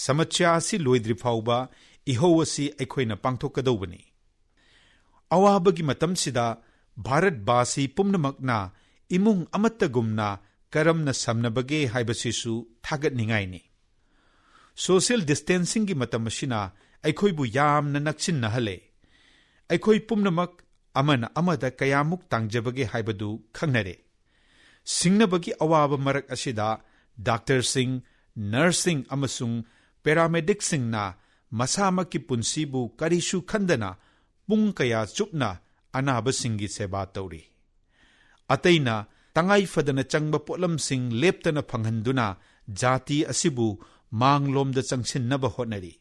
ꯁꯃꯁ꯭ꯌꯥ ꯑꯁꯤ ꯂꯣꯏꯗ꯭ꯔꯤ ꯐꯥꯎꯕ ꯏꯍꯧ ꯑꯁꯤ ꯑꯩꯈꯣꯏꯅ ꯄꯥꯡꯊꯣꯛꯀꯗꯧꯕꯅꯤ꯫ ꯑꯋꯥꯕꯒꯤ ꯃꯇꯝꯁꯤꯗ ꯚꯥꯔꯠꯕꯥꯁꯤ ꯄꯨꯝꯅꯃꯛꯅ ꯏꯃꯨꯡ ꯑꯃꯠꯇꯒꯨꯝꯅ ꯀꯔꯝꯅ ꯁꯝꯅꯕꯒꯦ ꯍꯥꯏꯕꯁꯤꯁꯨ ꯊꯥꯒꯠꯅꯤꯡꯉꯥꯏꯅꯤ꯫ ꯁꯣꯁꯤꯌꯦꯜ ꯗꯤꯁꯇꯦꯟꯁꯤꯡꯒꯤ ꯃꯇꯝ ꯑꯁꯤꯅ ꯑꯩꯈꯣꯏꯕꯨ ꯌꯥꯝꯅ ꯅꯛꯁꯤꯟꯅꯍꯜꯂꯦ꯫ ꯑꯩꯈꯣꯏ ꯄꯨꯝꯅꯃꯛ ꯑꯃꯅ ꯑꯃꯗ ꯀꯌꯥꯃꯨꯛ ꯇꯥꯡꯖꯕꯒꯦ ꯍꯥꯏꯕꯗꯨ ꯈꯪꯅꯔꯦ꯫ ꯁꯤꯡꯅꯕꯒꯤ ꯑꯋꯥꯕ ꯃꯔꯛ ꯑꯁꯤꯗ ꯗꯥꯛꯇꯔꯁꯤꯡ, ꯅꯔꯁꯁꯤꯡ ꯑꯃꯁꯨꯡ ꯄꯦꯔꯥꯃꯦꯗꯤꯛꯁꯤꯡꯅ ꯃꯁꯥꯃꯛꯀꯤ ꯄꯨꯟꯁꯤꯕꯨ ꯀꯔꯤꯁꯨ ꯈꯟꯗꯅ ꯄꯨꯡ ꯀꯌꯥ ꯆꯨꯞꯅ ꯑꯅꯥꯕꯁꯤꯡꯒꯤ ꯁꯦꯕꯥ ꯇꯧꯔꯤ꯫ ꯑꯇꯩꯅ ꯇꯉꯥꯏ ꯐꯗꯅ ꯆꯪꯕ ꯄꯣꯠꯂꯝꯁꯤꯡ ꯂꯦꯞꯇꯅ ꯐꯪꯍꯟꯗꯨꯅ ꯖꯥꯇꯤ ꯑꯁꯤꯕꯨ ꯃꯥꯡꯂꯣꯝꯗ ꯆꯪꯁꯤꯟꯅꯕ ꯍꯣꯠꯅꯔꯤ꯫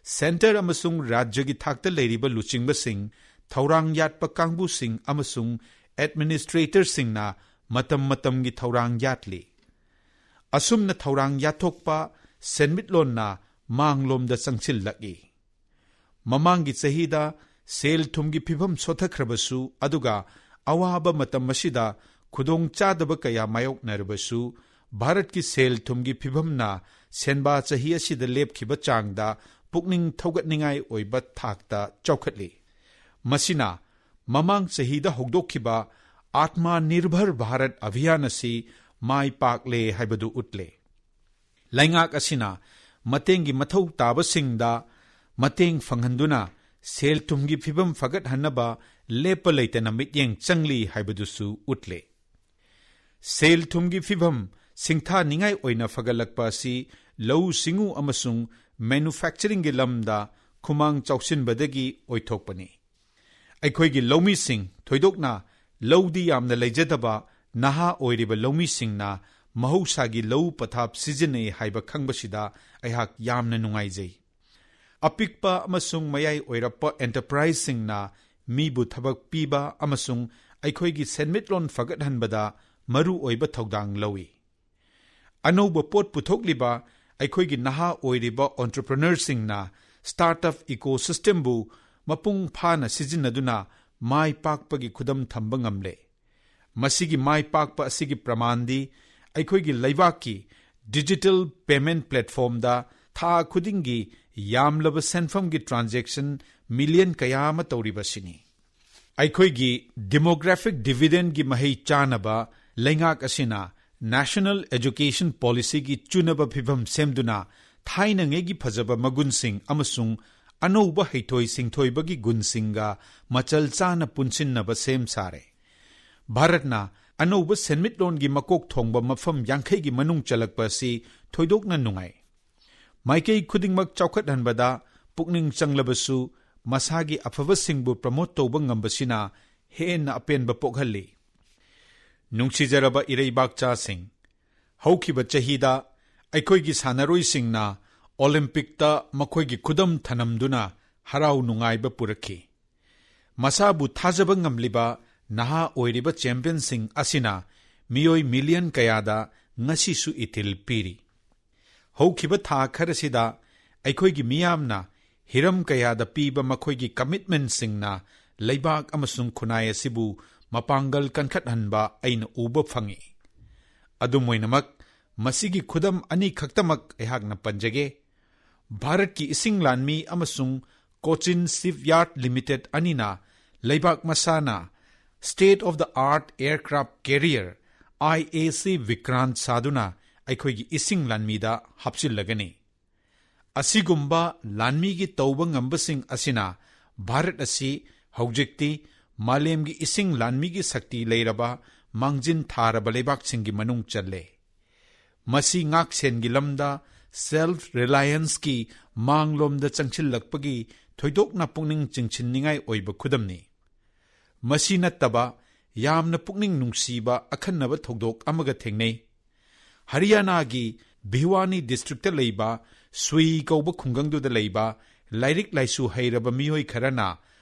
ꯁꯦꯟꯇꯔ ꯑꯃꯁꯨꯡ ꯔꯥꯖ꯭ꯌꯒꯤ ꯊꯥꯛꯇ ꯂꯩꯔꯤꯕ ꯂꯨꯆꯤꯡꯕꯁꯤꯡ, ꯊꯧꯔꯥꯡ ꯌꯥꯠꯄ ꯀꯥꯡꯕꯨꯁꯤꯡ ꯑꯃꯁꯨꯡ ꯑꯦꯗꯃꯤꯅꯤꯁꯇ꯭ꯔꯦꯇꯔꯁꯤꯡꯅ ꯃꯇꯝ ꯃꯇꯝꯒꯤ ꯊꯧꯔꯥꯡ ꯌꯥꯠꯂꯤ꯫ ꯑꯁꯨꯝꯅ ꯊꯧꯔꯥꯡ ꯌꯥꯠꯊꯣꯛꯄ ꯁꯦꯟꯃꯤꯠꯂꯣꯟꯅ ꯃꯥꯡꯂꯣꯝꯗ ꯆꯪꯁꯤꯜꯂꯛꯏ꯫ ꯃꯃꯥꯡꯒꯤ ꯆꯍꯤꯗ ꯁꯦꯜ ꯊꯨꯝꯒꯤ ꯐꯤꯚꯝ ꯁꯣꯊꯈ꯭ꯔꯕꯁꯨ, ꯑꯗꯨꯒ ꯑꯋꯥꯕ ꯃꯇꯝ ꯑꯁꯤꯗ ꯈꯨꯗꯣꯡꯆꯥꯗꯕ ꯀꯌꯥ ꯃꯥꯌꯣꯛꯅꯔꯕꯁꯨ, ꯚꯥꯔꯠꯀꯤ ꯁꯦꯜ ꯊꯨꯝꯒꯤ ꯐꯤꯚꯝꯅ ꯁꯦꯟꯕꯥ ꯆꯍꯤ ꯑꯁꯤꯗ ꯂꯦꯞꯈꯤꯕ ꯆꯥꯡꯗ ꯄꯨꯛꯅꯤꯡ ꯊꯧꯒꯠꯅꯤꯡꯉꯥꯏ ꯑꯣꯏꯕ ꯊꯥꯛꯇ ꯆꯥꯎꯈꯠꯂꯤ꯫ ꯃꯁꯤꯅ ꯃꯃꯥꯡ ꯆꯍꯤꯗ ꯍꯧꯗꯣꯛꯈꯤꯕ ꯑꯥꯠꯃꯥ ꯅꯤꯔꯚꯔ ꯚꯥꯔꯠ ꯑꯚꯤꯌꯥꯟ ꯑꯁꯤ ꯃꯥꯏ ꯄꯥꯛꯂꯦ ꯍꯥꯏꯕꯗꯨ ꯎꯠꯂꯦ꯫ ꯂꯩꯉꯥꯛ ꯑꯁꯤꯅ ꯃꯇꯦꯡꯒꯤ ꯃꯊꯧ ꯇꯥꯕꯁꯤꯡꯗ ꯃꯇꯦꯡ ꯐꯪꯍꯟꯗꯨꯅ ꯁꯦꯜ ꯊꯨꯝꯒꯤ ꯐꯤꯚꯝ ꯐꯒꯠꯍꯟꯅꯕ ꯂꯦꯞꯄ ꯂꯩꯇꯅ ꯃꯤꯠꯌꯦꯡ ꯆꯪꯂꯤ ꯍꯥꯏꯕꯗꯨꯁꯨ ꯎꯠꯂꯦ꯫ ꯁꯦꯜ ꯊꯨꯝꯒꯤ ꯐꯤꯚꯝ ꯁꯤꯡꯊꯥꯅꯤꯡꯉꯥꯏ ꯑꯣꯏꯅ ꯐꯒꯠꯂꯛꯄ ꯑꯁꯤ ꯂꯧꯎ ꯁꯤꯡꯎ ꯑꯃꯁꯨꯡ ꯃꯦꯅꯨꯐꯦꯛꯆꯔꯤꯡꯒꯤ ꯂꯝꯗ ꯈꯨꯃꯥꯡ ꯆꯥꯎꯁꯤꯟꯕꯗꯒꯤ ꯑꯣꯏꯊꯣꯛꯄꯅꯤ꯫ ꯑꯩꯈꯣꯏꯒꯤ ꯂꯧꯃꯤꯁꯤꯡ, ꯊꯣꯏꯗꯣꯛꯅ ꯂꯧꯗꯤ ꯌꯥꯝꯅ ꯂꯩꯖꯗꯕ ꯅꯍꯥ ꯑꯣꯏꯔꯤꯕ ꯂꯧꯃꯤꯁꯤꯡꯅ ꯃꯍꯧꯁꯥꯒꯤ ꯂꯧ ꯄꯊꯥꯞ ꯁꯤꯖꯤꯟꯅꯩ ꯍꯥꯏꯕ ꯈꯪꯕꯁꯤꯗ ꯑꯩꯍꯥꯛ ꯌꯥꯝꯅ ꯅꯨꯡꯉꯥꯏꯖꯩ꯫ ꯑꯄꯤꯛꯄ ꯑꯃꯁꯨꯡ ꯃꯌꯥꯏ ꯑꯣꯏꯔꯞꯄ ꯑꯦꯟꯇꯔꯄ꯭ꯔꯥꯏꯖꯁꯤꯡꯅ ꯃꯤꯕꯨ ꯊꯕꯛ ꯄꯤꯕ ꯑꯃꯁꯨꯡ ꯑꯩꯈꯣꯏꯒꯤ ꯁꯦꯟꯃꯤꯠꯂꯣꯟ ꯐꯒꯠꯍꯟꯕꯗ ꯃꯔꯨ ꯑꯣꯏꯕ ꯊꯧꯗꯥꯡ ꯂꯧꯏ꯫ ꯑꯅꯧꯕ ꯄꯣꯠ ꯄꯨꯊꯣꯛꯂꯤꯕ ꯑꯩꯈꯣꯏꯒꯤ ꯅꯍꯥ ꯑꯣꯏꯔꯤꯕ ꯑꯣꯟꯇꯔꯄ꯭ꯔꯤꯅꯔꯁꯤꯡꯅ ꯁ꯭ꯇꯥꯔꯠꯑꯞ ꯏꯀꯣꯁꯤꯁꯇꯦꯝꯕꯨ ꯃꯄꯨꯡ ꯐꯥꯅ ꯁꯤꯖꯤꯟꯅꯗꯨꯅ ꯃꯥꯏ ꯄꯥꯛꯄꯒꯤ ꯈꯨꯗꯝ ꯊꯝꯕ ꯉꯝꯂꯦ꯫ ꯃꯁꯤꯒꯤ ꯃꯥꯏ ꯄꯥꯛꯄ ꯑꯁꯤꯒꯤ ꯄ꯭ꯔꯃꯥꯟꯗꯤ ꯑꯩꯈꯣꯏꯒꯤ ꯂꯩꯕꯥꯛꯀꯤ ꯗꯤꯖꯤꯇꯦꯜ ꯄꯦꯃꯦꯟꯠ ꯄ꯭ꯂꯦꯠꯐꯣꯔꯝꯗ ꯊꯥ ꯈꯨꯗꯤꯡꯒꯤ ꯌꯥꯝꯂꯕ ꯁꯦꯟꯐꯝꯒꯤ ꯇ꯭ꯔꯥꯟꯖꯦꯛꯁꯟ ꯃꯤꯂꯤꯌꯟ ꯀꯌꯥ ꯑꯃ ꯇꯧꯔꯤꯕꯁꯤꯅꯤ꯫ ꯑꯩꯈꯣꯏꯒꯤ ꯗꯤꯃꯣꯒ꯭ꯔꯥꯐꯤꯛ ꯗꯤꯚꯤꯗꯦꯟꯒꯤ ꯃꯍꯩ ꯆꯥꯅꯕ ꯂꯩꯉꯥꯛ ꯑꯁꯤꯅ ꯅꯦꯁꯅꯦꯜ ꯑꯦꯖꯨꯀꯦꯁꯟ ꯄꯣꯂꯤꯁꯤꯒꯤ ꯆꯨꯅꯕ ꯐꯤꯚꯝ ꯁꯦꯝꯗꯨꯅ ꯊꯥꯏꯅꯉꯩꯒꯤ ꯐꯖꯕ ꯃꯒꯨꯟꯁꯤꯡ ꯑꯃꯁꯨꯡ ꯑꯅꯧꯕ ꯍꯩꯊꯣꯏ ꯁꯤꯡꯊꯣꯏꯕꯒꯤ ꯒꯨꯟꯁꯤꯡꯒ ꯃꯆꯜ ꯆꯥꯅ ꯄꯨꯟꯁꯤꯟꯅꯕ ꯁꯦꯝ ꯁꯥꯔꯦ꯫ ꯚꯥꯔꯠꯅ ꯑꯅꯧꯕ ꯁꯦꯟꯃꯤꯠꯂꯣꯟꯒꯤ ꯃꯀꯣꯛ ꯊꯣꯡꯕ ꯃꯐꯝ ꯌꯥꯡꯈꯩꯒꯤ ꯃꯅꯨꯡ ꯆꯜꯂꯛꯄ ꯑꯁꯤ ꯊꯣꯏꯗꯣꯛꯅ ꯅꯨꯡꯉꯥꯏ꯫ ꯃꯥꯏꯀꯩ ꯈꯨꯗꯤꯡꯃꯛ ꯆꯥꯎꯈꯠꯍꯟꯕꯗ ꯄꯨꯛꯅꯤꯡ ꯆꯪꯂꯕꯁꯨ, ꯃꯁꯥꯒꯤ ꯑꯐꯕꯁꯤꯡꯕꯨ ꯄ꯭ꯔꯃꯣꯠ ꯇꯧꯕ ꯉꯝꯕꯁꯤꯅ ꯍꯦꯟꯅ ꯑꯄꯦꯟꯕ ꯄꯣꯛꯍꯜꯂꯤ꯫ ꯅꯨꯡꯁꯤꯖꯔꯕ ꯏꯔꯩꯕꯥꯛꯆꯥꯁꯤꯡ, ꯍꯧꯈꯤꯕ ꯆꯍꯤꯗ ꯑꯩꯈꯣꯏꯒꯤ ꯁꯥꯟꯅꯔꯣꯏꯁꯤꯡꯅ ꯑꯣꯂꯤꯝꯄꯤꯛꯇ ꯃꯈꯣꯏꯒꯤ ꯈꯨꯗꯝ ꯊꯅꯝꯗꯨꯅ ꯍꯔꯥꯎ ꯅꯨꯡꯉꯥꯏꯕ ꯄꯨꯔꯛꯈꯤ꯫ ꯃꯁꯥꯕꯨ ꯊꯥꯖꯕ ꯉꯝꯂꯤꯕ ꯅꯍꯥ ꯑꯣꯏꯔꯤꯕ ꯆꯦꯝꯄꯤꯌꯟꯁꯤꯡ ꯑꯁꯤꯅ ꯃꯤꯑꯣꯏ ꯃꯤꯂꯤꯌꯟ ꯀꯌꯥꯗ ꯉꯁꯤꯁꯨ ꯏꯊꯤꯜ ꯄꯤꯔꯤ꯫ ꯍꯧꯈꯤꯕ ꯊꯥ ꯈꯔꯁꯤꯗ ꯑꯩꯈꯣꯏꯒꯤ ꯃꯤꯌꯥꯝꯅ ꯍꯤꯔꯝ ꯀꯌꯥꯗ ꯄꯤꯕ ꯃꯈꯣꯏꯒꯤ ꯀꯃꯤꯠꯃꯦꯟꯁꯤꯡꯅ ꯂꯩꯕꯥꯛ ꯑꯃꯁꯨꯡ ꯈꯨꯟꯅꯥꯏ ꯑꯁꯤꯕꯨ ꯃꯄꯥꯡꯒꯜ ꯀꯟꯈꯠꯍꯟꯕ ꯑꯩꯅ ꯎꯕ ꯐꯪꯏ꯫ ꯑꯗꯨꯝ ꯑꯣꯏꯅꯃꯛ, ꯃꯁꯤꯒꯤ ꯈꯨꯗꯝ ꯑꯅꯤꯈꯛꯇꯃꯛ ꯑꯩꯍꯥꯛꯅ ꯄꯟꯖꯒꯦ꯫ ꯚꯥꯔꯠꯀꯤ ꯏꯁꯤꯡ ꯂꯥꯟꯃꯤ ꯑꯃꯁꯨꯡ ꯀꯣꯆꯤꯟ ꯁꯤꯞꯌꯥꯔꯗ ꯂꯤꯃꯤꯇꯦꯗ ꯑꯅꯤꯅ ꯂꯩꯕꯥꯛ ꯃꯁꯥꯅ State of the Art Aircraft Carrier, I A C Vikrant ꯁꯥꯗꯨꯅ ꯑꯩꯈꯣꯏꯒꯤ ꯏꯁꯤꯡ ꯂꯥꯟꯃꯤꯗ ꯍꯥꯞꯆꯤꯜꯂꯒꯅꯤ꯫ ꯑꯁꯤꯒꯨꯝꯕ ꯂꯥꯟꯃꯤꯒꯤ ꯇꯧꯕ ꯉꯝꯕꯁꯤꯡ ꯑꯁꯤꯅ ꯚꯥꯔꯠ ꯑꯁꯤ ꯍꯧꯖꯤꯛꯇꯤ ꯃꯥꯂꯦꯝꯒꯤ ꯏꯁꯤꯡ ꯂꯥꯟꯃꯤꯒꯤ ꯁꯛꯇꯤ ꯂꯩꯔꯕ, ꯃꯥꯡꯖꯤꯟ ꯊꯥꯔꯕ ꯂꯩꯕꯥꯛꯁꯤꯡꯒꯤ ꯃꯅꯨꯡ ꯆꯜꯂꯦ꯫ ꯃꯁꯤ ꯉꯥꯛꯁꯦꯟꯒꯤ ꯂꯝꯗ ꯁꯦꯜꯐ ꯔꯤꯂꯥꯌꯟꯁꯀꯤ ꯃꯥꯡꯂꯣꯝꯗ ꯆꯪꯁꯤꯜꯂꯛꯄꯒꯤ ꯊꯣꯏꯗꯣꯛꯅ ꯄꯨꯛꯅꯤꯡ ꯆꯤꯡꯁꯤꯟꯅꯤꯡꯉꯥꯏ ꯑꯣꯏꯕ ꯈꯨꯗꯝꯅꯤ꯫ ꯃꯁꯤ ꯅꯠꯇꯕ ꯌꯥꯝꯅ ꯄꯨꯛꯅꯤꯡ ꯅꯨꯡꯁꯤꯕ ꯑꯈꯟꯅꯕ ꯊꯧꯗꯣꯛ ꯑꯃꯒ ꯊꯦꯡꯅꯩ꯫ ꯍꯔꯤꯌꯥꯅꯥꯒꯤ ꯚꯤꯋꯥꯅꯤ ꯗꯤꯁꯇ꯭ꯔꯤꯛꯇ ꯂꯩꯕ ꯁꯨꯏ ꯀꯧꯕ ꯈꯨꯡꯒꯪꯗꯨꯗ ꯂꯩꯕ ꯂꯥꯏꯔꯤꯛ ꯂꯥꯏꯁꯨ ꯍꯩꯔꯕ ꯃꯤꯑꯣꯏ ꯈꯔꯅ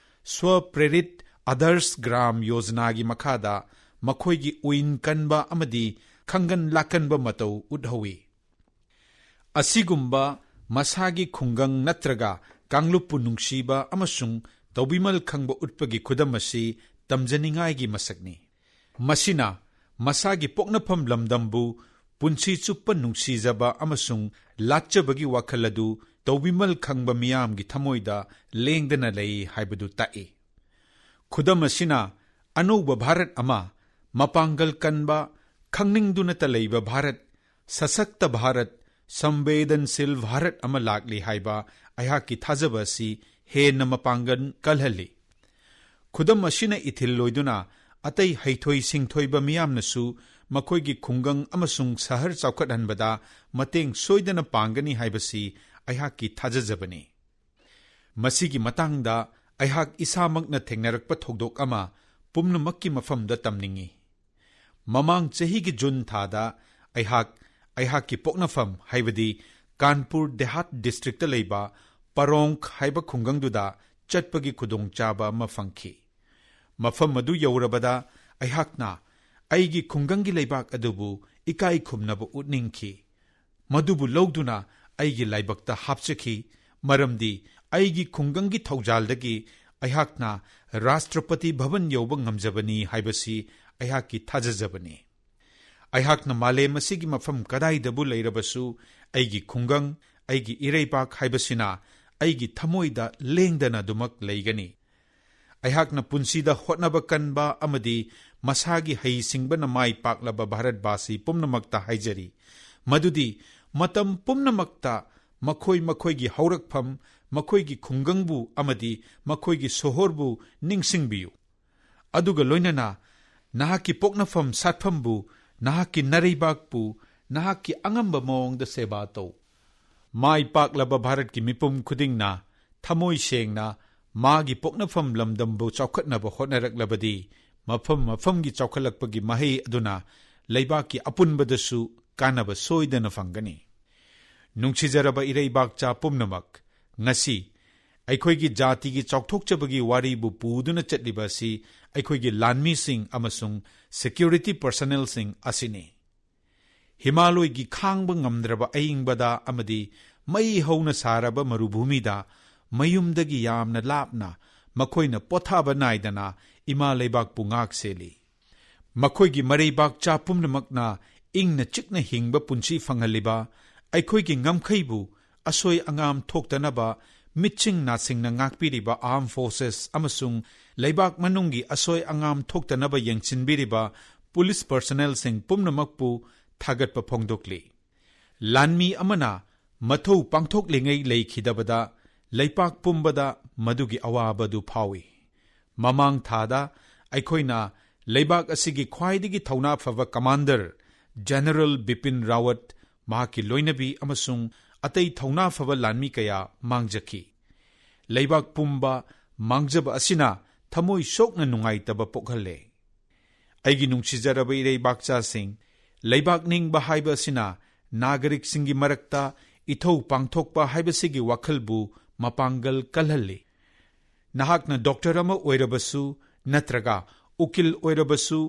ꯁ꯭ꯋ ꯄ꯭ꯔꯦꯔꯤꯠ ꯑꯗꯔꯁ ꯒ꯭ꯔꯥꯝ ꯌꯣꯖꯅꯥꯒꯤ ꯃꯈꯥꯗ ꯃꯈꯣꯏꯒꯤ ꯎꯏꯟ ꯀꯟꯕ ꯑꯃꯗꯤ ꯈꯪꯒꯟ ꯂꯥꯛꯀꯟꯕ ꯃꯇꯧ ꯎꯠꯍꯧꯏ꯫ ꯑꯁꯤꯒꯨꯝꯕ ꯃꯁꯥꯒꯤ ꯈꯨꯡꯒꯪ ꯅꯠꯇ꯭ꯔꯒ ꯀꯥꯡꯂꯨꯞꯄꯨ ꯅꯨꯡꯁꯤꯕ ꯑꯃꯁꯨꯡ ꯇꯧꯕꯤꯃꯜ ꯈꯪꯕ ꯎꯠꯄꯒꯤ ꯈꯨꯗꯝ ꯑꯁꯤ ꯇꯝꯖꯅꯤꯡꯉꯥꯏꯒꯤ ꯃꯁꯛꯅꯤ꯫ ꯃꯁꯤꯅ ꯃꯁꯥꯒꯤ ꯄꯣꯛꯅꯐꯝ ꯂꯝꯗꯝꯕꯨ ꯄꯨꯟꯁꯤ ꯆꯨꯞꯄ ꯅꯨꯡꯁꯤꯖꯕ ꯑꯃꯁꯨꯡ ꯂꯥꯠꯆꯕꯒꯤ ꯋꯥꯈꯜ ꯑꯗꯨ ꯇꯧꯕꯤꯃꯜ ꯈꯪꯕ ꯃꯤꯌꯥꯝꯒꯤ ꯊꯃꯣꯏꯗ ꯂꯦꯡꯗꯅ ꯂꯩ ꯍꯥꯏꯕꯗꯨ ꯇꯥꯛꯏ꯫ ꯈꯨꯗꯝ ꯑꯁꯤꯅ ꯑꯅꯧꯕ ꯚꯥꯔꯠ ꯑꯃ, ꯃꯄꯥꯡꯒꯜ ꯀꯟꯕ, ꯈꯪꯅꯤꯡꯗꯨꯅꯇ ꯂꯩꯕ ꯚꯥꯔꯠ, ꯁꯁꯛꯇ ꯚꯥꯔꯠ, ꯁꯝꯕꯦꯗꯟꯁꯤꯜ ꯚꯥꯔꯠ ꯑꯃ ꯂꯥꯛꯂꯤ ꯍꯥꯏꯕ ꯑꯩꯍꯥꯛꯀꯤ ꯊꯥꯖꯕ ꯑꯁꯤ ꯍꯦꯟꯅ ꯃꯄꯥꯡꯒꯜ ꯀꯜꯍꯜꯂꯤ꯫ ꯈꯨꯗꯝ ꯑꯁꯤꯅ ꯏꯊꯤꯜ ꯂꯣꯏꯗꯨꯅ ꯑꯇꯩ ꯍꯩꯊꯣꯏ ꯁꯤꯡꯊꯣꯏꯕ ꯃꯤꯌꯥꯝꯅꯁꯨ ꯃꯈꯣꯏꯒꯤ ꯈꯨꯡꯒꯪ ꯑꯃꯁꯨꯡ ꯁꯍꯔ ꯆꯥꯎꯈꯠꯍꯟꯕꯗ ꯃꯇꯦꯡ ꯁꯣꯏꯗꯅ ꯄꯥꯡꯒꯅꯤ ꯍꯥꯏꯕꯁꯤ ꯑꯩꯍꯥꯛꯀꯤ ꯊꯥꯖꯖꯕꯅꯤ꯫ ꯃꯁꯤꯒꯤ ꯃꯇꯥꯡꯗ ꯑꯩꯍꯥꯛ ꯏꯁꯥꯃꯛꯅ ꯊꯦꯡꯅꯔꯛꯄ ꯊꯧꯗꯣꯛ ꯑꯃ ꯄꯨꯝꯅꯃꯛꯀꯤ ꯃꯐꯝꯗ ꯇꯝꯅꯤꯡꯏ꯫ ꯃꯃꯥꯡ ꯆꯍꯤꯒꯤ ꯖꯨꯟ ꯊꯥꯗ ꯑꯩꯍꯥꯛ ꯑꯩꯍꯥꯛꯀꯤ ꯄꯣꯛꯅꯐꯝ, ꯍꯥꯏꯕꯗꯤ ꯀꯥꯟꯄꯨꯔ ꯗꯦꯍꯥꯠ ꯗꯤꯁꯇ꯭ꯔꯤꯛꯇ ꯂꯩꯕ ꯄꯔꯣꯡꯈ ꯍꯥꯏꯕ ꯈꯨꯡꯒꯪꯗꯨꯗ ꯆꯠꯄꯒꯤ ꯈꯨꯗꯣꯡꯆꯥꯕ ꯑꯃ ꯐꯪꯈꯤ꯫ ꯃꯐꯝ ꯑꯗꯨ ꯌꯧꯔꯕꯗ ꯑꯩꯍꯥꯛꯅ ꯑꯩꯒꯤ ꯈꯨꯡꯒꯪꯒꯤ ꯂꯩꯕꯥꯛ ꯑꯗꯨꯕꯨ ꯏꯀꯥꯏ ꯈꯨꯝꯅꯕ ꯎꯠꯅꯤꯡꯈꯤ꯫ ꯃꯗꯨꯕꯨ ꯂꯧꯗꯨꯅ ꯑꯩꯒꯤ ꯂꯥꯏꯕꯛꯇ ꯍꯥꯞꯆꯈꯤ, ꯃꯔꯝꯗꯤ ꯑꯩꯒꯤ ꯈꯨꯡꯒꯪꯒꯤ ꯊꯧꯖꯥꯜꯗꯒꯤ ꯑꯩꯍꯥꯛꯅ ꯔꯥꯁꯇ꯭ꯔꯄꯇꯤ ꯚꯕꯟ ꯌꯧꯕ ꯉꯝꯖꯕꯅꯤ ꯍꯥꯏꯕꯁꯤ ꯑꯩꯍꯥꯛꯀꯤ ꯊꯥꯖꯖꯕꯅꯤ꯫ ꯑꯩꯍꯥꯛꯅ ꯃꯥꯂꯦꯝ ꯑꯁꯤꯒꯤ ꯃꯐꯝ ꯀꯗꯥꯏꯗꯕꯨ ꯂꯩꯔꯕꯁꯨ, ꯑꯩꯒꯤ ꯈꯨꯡꯒꯪ, ꯑꯩꯒꯤ ꯏꯔꯩꯕꯥꯛ ꯍꯥꯏꯕꯁꯤꯅ ꯑꯩꯒꯤ ꯊꯃꯣꯏꯗ ꯂꯦꯡꯗꯅ ꯑꯗꯨꯃꯛ ꯂꯩꯒꯅꯤ꯫ ꯑꯩꯍꯥꯛꯅ ꯄꯨꯟꯁꯤꯗ ꯍꯣꯠꯅꯕ ꯀꯟꯕ ꯑꯃꯗꯤ ꯃꯁꯥꯒꯤ ꯍꯩꯁꯤꯡꯕꯅ ꯃꯥꯏ ꯄꯥꯛꯂꯕ ꯚꯥꯔꯠꯕꯥꯁꯤ ꯄꯨꯝꯅꯃꯛꯇ ꯍꯥꯏꯖꯔꯤ, ꯃꯗꯨꯗꯤ ꯃꯇꯝ ꯄꯨꯝꯅꯃꯛꯇ ꯃꯈꯣꯏ ꯃꯈꯣꯏꯒꯤ ꯍꯧꯔꯛꯐꯝ, ꯃꯈꯣꯏꯒꯤ ꯈꯨꯡꯒꯪꯕꯨ ꯑꯃꯗꯤ ꯃꯈꯣꯏꯒꯤ ꯁꯣꯍꯣꯔꯕꯨ ꯅꯤꯡꯁꯤꯡꯕꯤꯌꯨ꯫ ꯑꯗꯨꯒ ꯂꯣꯏꯅꯅ ꯅꯍꯥꯛꯀꯤ ꯄꯣꯛꯅꯐꯝ ꯁꯥꯠꯐꯝꯕꯨ, ꯅꯍꯥꯛꯀꯤ ꯅꯔꯩꯕꯥꯛꯄꯨ ꯅꯍꯥꯛꯀꯤ ꯑꯉꯝꯕ ꯃꯑꯣꯡꯗ ꯁꯦꯕꯥ ꯇꯧ꯫ ꯃꯥꯏ ꯄꯥꯛꯂꯕ ꯚꯥꯔꯠꯀꯤ ꯃꯤꯄꯨꯝ ꯈꯨꯗꯤꯡꯅ ꯊꯃꯣꯏ ꯁꯦꯡꯅ ꯃꯥꯒꯤ ꯄꯣꯛꯅꯐꯝ ꯂꯝꯗꯝꯕꯨ ꯆꯥꯎꯈꯠꯅꯕ ꯍꯣꯠꯅꯔꯛꯂꯕꯗꯤ, ꯃꯐꯝ ꯃꯐꯝꯒꯤ ꯆꯥꯎꯈꯠꯂꯛꯄꯒꯤ ꯃꯍꯩ ꯑꯗꯨꯅ ꯂꯩꯕꯥꯛꯀꯤ ꯑꯄꯨꯟꯕꯗꯁꯨ ꯀꯥꯟꯅꯕ ꯁꯣꯏꯗꯅ ꯐꯪꯒꯅꯤ꯫ ꯅꯨꯡꯁꯤꯖꯔꯕ ꯏꯔꯩꯕꯥꯛꯆꯥ ꯄꯨꯝꯅꯃꯛ, ꯉꯁꯤ ꯑꯩꯈꯣꯏꯒꯤ ꯖꯥꯇꯤꯒꯤ ꯆꯥꯎꯊꯣꯛꯆꯕꯒꯤ ꯋꯥꯔꯤꯕꯨ ꯄꯨꯗꯨꯅ ꯆꯠꯂꯤꯕ ꯑꯁꯤ ꯑꯩꯈꯣꯏꯒꯤ ꯂꯥꯟꯃꯤꯁꯤꯡ ꯑꯃꯁꯨꯡ ꯁꯦꯀ꯭ꯌꯨꯔꯤꯇꯤ ꯄꯔꯁꯅꯦꯜꯁꯤꯡ ꯑꯁꯤꯅꯤ꯫ ꯍꯤꯃꯥꯂꯣꯏꯒꯤ ꯈꯥꯡꯕ ꯉꯝꯗ꯭ꯔꯕ ꯑꯏꯪꯕꯗ ꯑꯃꯗꯤ ꯃꯩ ꯍꯧꯅ ꯁꯥꯔꯕ ꯃꯔꯨꯚꯨꯃꯤꯗ ꯃꯌꯨꯝꯗꯒꯤ ꯌꯥꯝꯅ ꯂꯥꯞꯅ ꯃꯈꯣꯏꯅ ꯄꯣꯊꯥꯕ ꯅꯥꯏꯗꯅ ꯏꯃꯥ ꯂꯩꯕꯥꯛꯄꯨ ꯉꯥꯛ ꯁꯦꯜꯂꯤ꯫ ꯃꯈꯣꯏꯒꯤ ꯃꯔꯩꯕꯥꯛꯆꯥ ꯄꯨꯝꯅꯃꯛꯅ ꯏꯪꯅ ꯆꯤꯛꯅ ꯍꯤꯡꯕ ꯄꯨꯟꯁꯤ ꯐꯪꯍꯜꯂꯤꯕ, ꯑꯩꯈꯣꯏꯒꯤ ꯉꯝꯈꯩꯕꯨ ꯑꯁꯣꯏ ꯑꯉꯥꯝ ꯊꯣꯛꯇꯅꯕ ꯃꯤꯠꯁꯤꯡ ꯅꯥꯁꯤꯡꯅ ꯉꯥꯛꯄꯤꯔꯤꯕ Armed Forces ꯑꯃꯁꯨꯡ ꯂꯩꯕꯥꯛ ꯃꯅꯨꯡꯒꯤ ꯑꯁꯣꯏ ꯑꯉꯥꯝ ꯊꯣꯛꯇꯅꯕ ꯌꯦꯡꯁꯤꯟꯕꯤꯔꯤꯕ police personnelꯁꯤꯡ ꯄꯨꯝꯅꯃꯛꯄꯨ ꯊꯥꯒꯠꯄ ꯐꯣꯡꯗꯣꯛꯂꯤ꯫ ꯂꯥꯟꯃꯤ ꯑꯃꯅ ꯃꯊꯧ ꯄꯥꯡꯊꯣꯛꯂꯤꯉꯩ ꯂꯩꯈꯤꯗꯕꯗ ꯂꯩꯄꯥꯛ ꯄꯨꯝꯕꯗ ꯃꯗꯨꯒꯤ ꯑꯋꯥꯕꯗꯨ ꯐꯥꯎꯏ꯫ ꯃꯃꯥꯡ ꯊꯥꯗ ꯑꯩꯈꯣꯏꯅ ꯂꯩꯕꯥꯛ ꯑꯁꯤꯒꯤ ꯈ꯭ꯋꯥꯏꯗꯒꯤ ꯊꯧꯅꯥ ꯐꯕ commander General ꯕꯤꯄꯤꯟ ꯔꯥꯋꯠ, ꯃꯍꯥꯛꯀꯤ ꯂꯣꯏꯅꯕꯤ ꯑꯃꯁꯨꯡ ꯑꯇꯩ ꯊꯧꯅꯥ ꯐꯕ ꯂꯥꯟꯃꯤ ꯀꯌꯥ ꯃꯥꯡꯖꯈꯤ꯫ ꯂꯩꯕꯥꯛ ꯄꯨꯝꯕ ꯃꯥꯡꯖꯕ ꯑꯁꯤꯅ ꯊꯃꯣꯏ ꯁꯣꯛꯅ ꯅꯨꯡꯉꯥꯏꯇꯕ ꯄꯣꯛꯍꯜꯂꯦ꯫ ꯑꯩꯒꯤ ꯅꯨꯡꯁꯤꯖꯔꯕ ꯏꯔꯩꯕꯥꯛꯆꯥꯁꯤꯡ, ꯂꯩꯕꯥꯛ ꯅꯤꯡꯕ ꯍꯥꯏꯕ ꯑꯁꯤꯅ ꯅꯥꯒꯔꯤꯛꯁꯤꯡꯒꯤ ꯃꯔꯛꯇ ꯏꯊꯧ ꯄꯥꯡꯊꯣꯛꯄ ꯍꯥꯏꯕꯁꯤꯒꯤ ꯋꯥꯈꯜꯕꯨ ꯃꯄꯥꯡꯒꯜ ꯀꯜꯍꯜꯂꯤ꯫ ꯅꯍꯥꯛꯅ doctor ꯑꯃ ꯑꯣꯏꯔꯕꯁꯨ, ꯅꯠꯇ꯭ꯔꯒ ꯎꯀꯤꯜ ꯑꯣꯏꯔꯕꯁꯨ,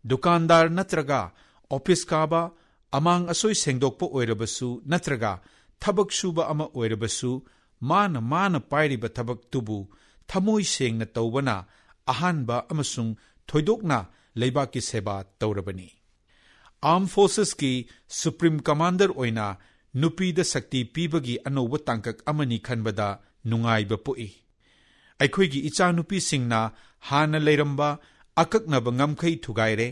ꯗꯨꯀꯥꯟꯗꯥꯔ ꯅꯠꯇ꯭ꯔꯒ office ꯀꯥꯕ, ꯑꯃꯥꯡ ꯑꯁꯣꯏ ꯁꯦꯡꯗꯣꯛꯄ ꯑꯣꯏꯔꯕꯁꯨ, ꯅꯠꯇ꯭ꯔꯒ ꯊꯕꯛ ꯁꯨꯕ ꯑꯃ ꯑꯣꯏꯔꯕꯁꯨ, ꯃꯥꯅ ꯃꯥꯅ ꯄꯥꯏꯔꯤꯕ ꯊꯕꯛꯇꯨꯕꯨ ꯊꯃꯣꯏ ꯁꯦꯡꯅ ꯇꯧꯕꯅ ꯑꯍꯥꯟꯕ ꯑꯃꯁꯨꯡ ꯊꯣꯏꯗꯣꯛꯅ ꯂꯩꯕꯥꯛꯀꯤ ꯁꯦꯕꯥ ꯇꯧꯔꯕꯅꯤ꯫ Armed Forcesꯀꯤ Supreme Commander ꯑꯣꯏꯅ ꯅꯨꯄꯤꯗ ꯁꯛꯇꯤ ꯄꯤꯕꯒꯤ ꯑꯅꯧꯕ ꯇꯥꯡꯀꯛ ꯑꯃꯅꯤ ꯈꯟꯕꯗ ꯅꯨꯡꯉꯥꯏꯕ ꯄꯣꯛꯏ꯫ ꯑꯩꯈꯣꯏꯒꯤ ꯏꯆꯥꯅꯨꯄꯤꯁꯤꯡꯅ ꯍꯥꯟꯅ ꯂꯩꯔꯝꯕ ꯑꯀꯛꯅꯕ ꯉꯝꯈꯩ ꯊꯨꯒꯥꯏꯔꯦ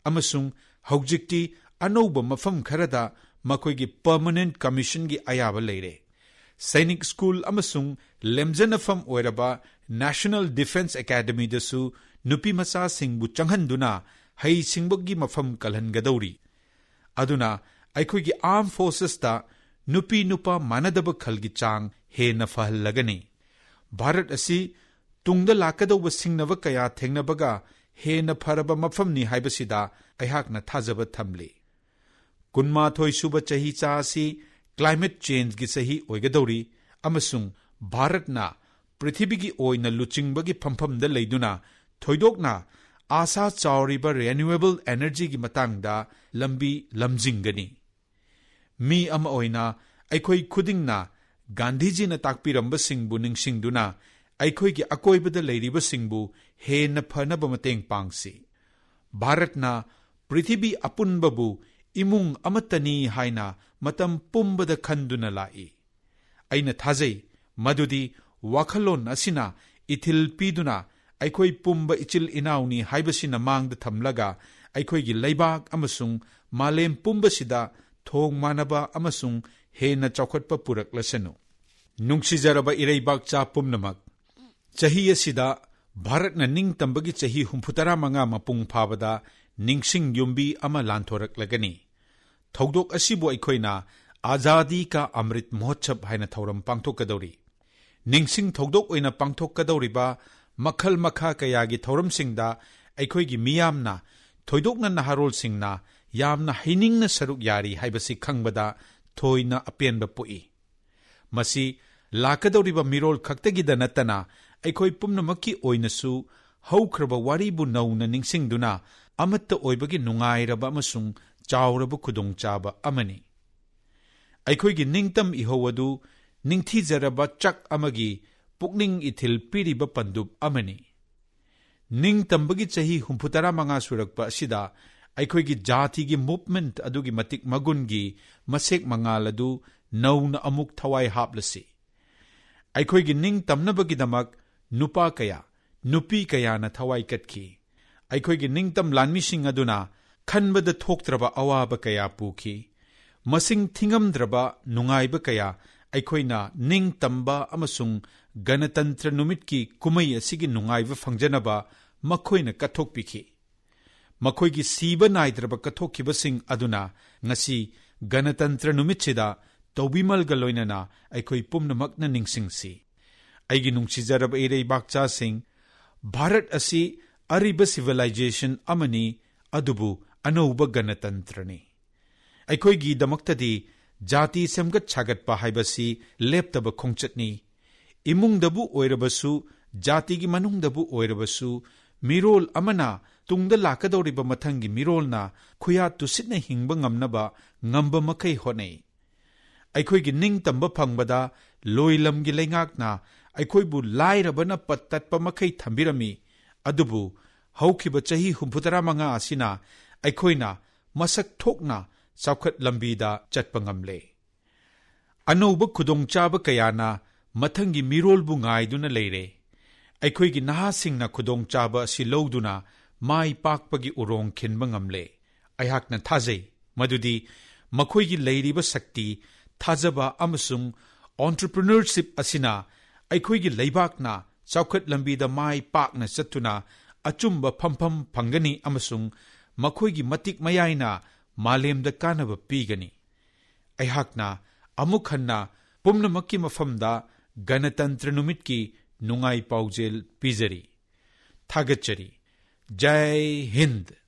ꯑꯃꯁꯨꯡ ꯍꯧꯖꯤꯛꯇꯤ ꯑꯅꯧꯕ ꯃꯐꯝ ꯈꯔꯗ ꯃꯈꯣꯏꯒꯤ permanent commissionꯒꯤ ꯑꯌꯥꯕ ꯂꯩꯔꯦ꯫ ꯁꯩꯅꯤꯛ ꯁ꯭ꯀꯨꯜ ꯑꯃꯁꯨꯡ ꯂꯦꯝꯖꯅꯐꯝ ꯑꯣꯏꯔꯕ National Defence Academyꯗꯁꯨ ꯅꯨꯄꯤꯃꯆꯥꯁꯤꯡꯕꯨ ꯆꯪꯍꯟꯗꯨꯅ ꯍꯩꯁꯤꯡꯕꯒꯤ ꯃꯐꯝ ꯀꯜꯍꯟꯒꯗꯧꯔꯤ꯫ ꯑꯗꯨꯅ ꯑꯩꯈꯣꯏꯒꯤ Armed Forcesꯇ ꯅꯨꯄꯤ ꯅꯨꯄꯥ ꯃꯥꯟꯅꯗꯕ ꯈꯜꯒꯤ ꯆꯥꯡ ꯍꯦꯟꯅ ꯐꯍꯜꯂꯒꯅꯤ꯫ ꯚꯥꯔꯠ ꯑꯁꯤ ꯇꯨꯡꯗ ꯂꯥꯛꯀꯗꯧꯕ ꯁꯤꯡꯅꯕ ꯀꯌꯥ ꯊꯦꯡꯅꯕꯒ ꯍꯦꯟꯅ ꯐꯔꯕ ꯃꯐꯝꯅꯤ ꯍꯥꯏꯕꯁꯤꯗ ꯑꯩꯍꯥꯛꯅ ꯊꯥꯖꯕ ꯊꯝꯂꯤ꯫ ꯀꯨꯟꯃꯥꯊꯣꯏ ꯁꯨꯕ ꯆꯍꯤꯆꯥ ꯑꯁꯤ climate changeꯒꯤ ꯆꯍꯤ ꯑꯣꯏꯒꯗꯧꯔꯤ, ꯑꯃꯁꯨꯡ ꯚꯥꯔꯠꯅ ꯄ꯭ꯔꯤꯊꯤꯕꯤꯒꯤ ꯑꯣꯏꯅ ꯂꯨꯆꯤꯡꯕꯒꯤ ꯐꯝꯐꯝꯗ ꯂꯩꯗꯨꯅ ꯊꯣꯏꯗꯣꯛꯅ ꯑꯥꯁꯥ ꯆꯥꯎꯔꯤꯕ renewable energyꯒꯤ ꯃꯇꯥꯡꯗ ꯂꯝꯕꯤ ꯂꯝꯖꯤꯡꯒꯅꯤ꯫ ꯃꯤ ꯑꯃ ꯑꯣꯏꯅ ꯑꯩꯈꯣꯏ ꯈꯨꯗꯤꯡꯅ ꯒꯥꯟꯙꯤꯖꯤꯅ ꯇꯥꯛꯄꯤꯔꯝꯕꯁꯤꯡꯕꯨ ꯅꯤꯡꯁꯤꯡꯗꯨꯅ ꯑꯩꯈꯣꯏꯒꯤ ꯑꯀꯣꯏꯕꯗ ꯂꯩꯔꯤꯕꯁꯤꯡꯕꯨ ꯍꯦꯟꯅ ꯐꯅꯕ ꯃꯇꯦꯡ ꯄꯥꯡꯁꯤ꯫ ꯚꯥꯔꯠꯅ ꯄ꯭ꯔꯤꯊꯤꯕꯤ ꯑꯄꯨꯟꯕꯕꯨ ꯏꯃꯨꯡ ꯑꯃꯠꯇꯅꯤ ꯍꯥꯏꯅ ꯃꯇꯝ ꯄꯨꯝꯕꯗ ꯈꯟꯗꯨꯅ ꯂꯥꯛꯏ꯫ ꯑꯩꯅ ꯊꯥꯖꯩ ꯃꯗꯨꯗꯤ ꯋꯥꯈꯜꯂꯣꯟ ꯑꯁꯤꯅ ꯏꯊꯤꯜ ꯄꯤꯗꯨꯅ ꯑꯩꯈꯣꯏ ꯄꯨꯝꯕ ꯏꯆꯤꯜ ꯏꯅꯥꯎꯅꯤ ꯍꯥꯏꯕꯁꯤꯅ ꯃꯥꯡꯗ ꯊꯝꯂꯒ ꯑꯩꯈꯣꯏꯒꯤ ꯂꯩꯕꯥꯛ ꯑꯃꯁꯨꯡ ꯃꯥꯂꯦꯝ ꯄꯨꯝꯕꯁꯤꯗ ꯊꯣꯡ ꯃꯥꯟꯅꯕ ꯑꯃꯁꯨꯡ ꯍꯦꯟꯅ ꯆꯥꯎꯈꯠꯄ ꯄꯨꯔꯛꯂꯁꯅꯨ꯫ ꯅꯨꯡꯁꯤꯖꯔꯕ ꯏꯔꯩꯕꯥꯛꯆꯥ ꯄꯨꯝꯅꯃꯛ, ꯆꯍꯤ ꯑꯁꯤꯗ ꯚꯥꯔꯠꯅ ꯅꯤꯡꯇꯝꯕꯒꯤ ꯆꯍꯤ ꯍꯨꯝꯐꯨꯇꯔꯥ ꯃꯉꯥ ꯃꯄꯨꯡ ꯐꯥꯕꯗ ꯅꯤꯡꯁꯤꯡ ꯌꯨꯝꯕꯤ ꯑꯃ ꯂꯥꯟꯊꯣꯔꯛꯂꯒꯅꯤ꯫ ꯊꯧꯗꯣꯛ ꯑꯁꯤꯕꯨ ꯑꯩꯈꯣꯏꯅ ꯑꯖꯥꯗꯤ ꯀꯥ ꯑꯃ꯭ꯔꯤꯠ ꯃꯍꯣꯠꯁꯕ ꯍꯥꯏꯅ ꯊꯧꯔꯝ ꯄꯥꯡꯊꯣꯛꯀꯗꯧꯔꯤ꯫ ꯅꯤꯡꯁꯤꯡ ꯊꯧꯗꯣꯛ ꯑꯣꯏꯅ ꯄꯥꯡꯊꯣꯛꯀꯗꯧꯔꯤꯕ ꯃꯈꯜ ꯃꯈꯥ ꯀꯌꯥꯒꯤ ꯊꯧꯔꯝꯁꯤꯡꯗ ꯑꯩꯈꯣꯏꯒꯤ ꯃꯤꯌꯥꯝꯅ, ꯊꯣꯏꯗꯣꯛꯅ ꯅꯍꯥꯔꯣꯜꯁꯤꯡꯅ ꯌꯥꯝꯅ ꯍꯩꯅꯤꯡꯅ ꯁꯔꯨꯛ ꯌꯥꯔꯤ ꯍꯥꯏꯕꯁꯤ ꯈꯪꯕꯗ ꯊꯣꯏꯅ ꯑꯄꯦꯟꯕ ꯄꯣꯛꯏ꯫ ꯃꯁꯤ ꯂꯥꯛꯀꯗꯧꯔꯤꯕ ꯃꯤꯔꯣꯜ ꯈꯛꯇꯒꯤꯗ ꯅꯠꯇꯅ ꯑꯩꯈꯣꯏ ꯄꯨꯝꯅꯃꯛꯀꯤ ꯑꯣꯏꯅꯁꯨ ꯍꯧꯈ꯭ꯔꯕ ꯋꯥꯔꯤꯕꯨ ꯅꯧꯅ ꯅꯤꯡꯁꯤꯡꯗꯨꯅ ꯑꯃꯠꯇ ꯑꯣꯏꯕꯒꯤ ꯅꯨꯡꯉꯥꯏꯔꯕ ꯑꯃꯁꯨꯡ ꯆꯥꯎꯔꯕ ꯈꯨꯗꯣꯡꯆꯥꯕ ꯑꯃꯅꯤ꯫ ꯑꯩꯈꯣꯏꯒꯤ ꯅꯤꯡꯇꯝ ꯏꯍꯧ ꯑꯗꯨ ꯅꯤꯡꯊꯤꯖꯔꯕ ꯆꯥꯛ ꯑꯃꯒꯤ ꯄꯨꯛꯅꯤꯡ ꯏꯊꯤꯜ ꯄꯤꯔꯤꯕ ꯄꯟꯗꯨꯞ ꯑꯃꯅꯤ꯫ ꯅꯤꯡꯇꯝꯕꯒꯤ ꯆꯍꯤ ꯍꯨꯝꯐꯨꯇꯔꯥ ꯃꯉꯥ ꯁꯨꯔꯛꯄ ꯑꯁꯤꯗ ꯑꯩꯈꯣꯏꯒꯤ ꯖꯥꯇꯤꯒꯤ ꯃꯨꯚꯃꯦꯟꯠ ꯑꯗꯨꯒꯤ ꯃꯇꯤꯛ ꯃꯒꯨꯟꯒꯤ ꯃꯁꯦꯛ ꯃꯉꯥꯜ ꯑꯗꯨ ꯅꯧꯅ ꯑꯃꯨꯛ ꯊꯋꯥꯏ ꯍꯥꯞꯂꯁꯤ꯫ ꯑꯩꯈꯣꯏꯒꯤ ꯅꯤꯡꯇꯝꯅꯕꯒꯤꯗꯃꯛ ꯅꯨꯄꯥ ꯀꯌꯥ, ꯅꯨꯄꯤ ꯀꯌꯥꯅ ꯊꯋꯥꯏ ꯀꯠꯈꯤ꯫ ꯑꯩꯈꯣꯏꯒꯤ ꯅꯤꯡꯇꯝ ꯂꯥꯟꯃꯤꯁꯤꯡ ꯑꯗꯨꯅ ꯈꯟꯕꯗ ꯊꯣꯛꯇ꯭ꯔꯕ ꯑꯋꯥꯕ ꯀꯌꯥ ꯄꯨꯈꯤ꯫ ꯃꯁꯤꯡ ꯊꯤꯉꯝꯗ꯭ꯔꯕ ꯅꯨꯡꯉꯥꯏꯕ ꯀꯌꯥ ꯑꯩꯈꯣꯏꯅ ꯅꯤꯡꯇꯝꯕ ꯑꯃꯁꯨꯡ ꯒꯅꯇꯟꯇ꯭ꯔ ꯅꯨꯃꯤꯠꯀꯤ ꯀꯨꯝꯃꯩ ꯑꯁꯤꯒꯤ ꯅꯨꯡꯉꯥꯏꯕ ꯐꯪꯖꯅꯕ ꯃꯈꯣꯏꯅ ꯀꯠꯊꯣꯛꯄꯤꯈꯤ꯫ ꯃꯈꯣꯏꯒꯤ ꯁꯤꯕ ꯅꯥꯏꯗ꯭ꯔꯕ ꯀꯠꯊꯣꯛꯈꯤꯕꯁꯤꯡ ꯑꯗꯨꯅ ꯉꯁꯤ ꯒꯅꯇꯟꯇ꯭ꯔ ꯅꯨꯃꯤꯠꯁꯤꯗ ꯇꯧꯕꯤꯃꯜꯒ ꯂꯣꯏꯅꯅ ꯑꯩꯈꯣꯏ ꯄꯨꯝꯅꯃꯛꯅ ꯅꯤꯡꯁꯤꯡꯁꯤ꯫ ꯑꯩꯒꯤ ꯅꯨꯡꯁꯤꯖꯔꯕ ꯏꯔꯩꯕꯥꯛꯆꯥꯁꯤꯡ, ꯚꯥꯔꯠ ꯑꯁꯤ ꯑꯔꯤꯕ ꯁꯤꯚꯤꯂꯥꯏꯖꯦꯁꯟ ꯑꯃꯅꯤ, ꯑꯗꯨꯕꯨ ꯑꯅꯧꯕ ꯒꯅꯇꯟꯇ꯭ꯔꯅꯤ꯫ ꯑꯩꯈꯣꯏꯒꯤꯗꯃꯛꯇꯗꯤ ꯖꯥꯇꯤ ꯁꯦꯝꯒꯠ ꯁꯥꯒꯠꯄ ꯍꯥꯏꯕꯁꯤ ꯂꯦꯞꯇꯕ ꯈꯣꯡꯆꯠꯅꯤ꯫ ꯏꯃꯨꯡꯗꯕꯨ ꯑꯣꯏꯔꯕꯁꯨ, ꯖꯥꯇꯤꯒꯤ ꯃꯅꯨꯡꯗꯕꯨ ꯑꯣꯏꯔꯕꯁꯨ, ꯃꯤꯔꯣꯜ ꯑꯃꯅ ꯇꯨꯡꯗ ꯂꯥꯛꯀꯗꯧꯔꯤꯕ ꯃꯊꯪꯒꯤ ꯃꯤꯔꯣꯜꯅ ꯈꯨꯌꯥ ꯇꯨꯁꯤꯠꯅ ꯍꯤꯡꯕ ꯉꯝꯅꯕ ꯉꯝꯕ ꯃꯈꯩ ꯍꯣꯠꯅꯩ꯫ ꯑꯩꯈꯣꯏꯒꯤ ꯅꯤꯡꯇꯝꯕ ꯐꯪꯕꯗ ꯂꯣꯏꯂꯝꯒꯤ ꯂꯩꯉꯥꯛꯅ ꯑꯩꯈꯣꯏꯕꯨ ꯂꯥꯏꯔꯕꯅ ꯄꯠ ꯇꯠꯄ ꯃꯈꯩ ꯊꯝꯕꯤꯔꯝꯃꯤ, ꯑꯗꯨꯕꯨ ꯍꯧꯈꯤꯕ ꯆꯍꯤ ꯍꯨꯝꯐꯨꯇꯔꯥ ꯃꯉꯥ ꯑꯁꯤꯅ ꯑꯩꯈꯣꯏꯅ ꯃꯁꯛ ꯊꯣꯛꯅ ꯆꯥꯎꯈꯠ ꯂꯝꯕꯤꯗ ꯆꯠꯄ ꯉꯝꯂꯦ꯫ ꯑꯅꯧꯕ ꯈꯨꯗꯣꯡꯆꯥꯕ ꯀꯌꯥꯅ ꯃꯊꯪꯒꯤ ꯃꯤꯔꯣꯜꯕꯨ ꯉꯥꯏꯗꯨꯅ ꯂꯩꯔꯦ꯫ ꯑꯩꯈꯣꯏꯒꯤ ꯅꯍꯥꯁꯤꯡꯅ ꯈꯨꯗꯣꯡꯆꯥꯕ ꯑꯁꯤ ꯂꯧꯗꯨꯅ ꯃꯥꯏ ꯄꯥꯛꯄꯒꯤ ꯎꯔꯣꯡ ꯈꯤꯟꯕ ꯉꯝꯂꯦ꯫ ꯑꯩꯍꯥꯛꯅ ꯊꯥꯖꯩ ꯃꯗꯨꯗꯤ ꯃꯈꯣꯏꯒꯤ ꯂꯩꯔꯤꯕ ꯁꯛꯇꯤ, ꯊꯥꯖꯕ ꯑꯃꯁꯨꯡ entrepreneurship ꯑꯁꯤꯅ ꯑꯩꯈꯣꯏꯒꯤ ꯂꯩꯕꯥꯛꯅ ꯆꯥꯎꯈꯠ ꯂꯝꯕꯤꯗ ꯃꯥꯏ ꯄꯥꯛꯅ ꯆꯠꯇꯨꯅ ꯑꯆꯨꯝꯕ ꯐꯝꯐꯝ ꯐꯪꯒꯅꯤ ꯑꯃꯁꯨꯡ ꯃꯈꯣꯏꯒꯤ ꯃꯇꯤꯛ ꯃꯌꯥꯏꯅ ꯃꯥꯂꯦꯝꯗ ꯀꯥꯟꯅꯕ ꯄꯤꯒꯅꯤ꯫ ꯑꯩꯍꯥꯛꯅ ꯑꯃꯨꯛ ꯍꯟꯅ ꯄꯨꯝꯅꯃꯛꯀꯤ ꯃꯐꯝꯗ ꯒꯅꯇꯟꯇ꯭ꯔ ꯅꯨꯃꯤꯠꯀꯤ ꯅꯨꯡꯉꯥꯏ ꯄꯥꯎꯖꯦꯜ ꯄꯤꯖꯔꯤ꯫ ꯊꯥꯒꯠꯆꯔꯤ꯫ ꯖꯥꯏ ꯍꯤꯟꯗ꯫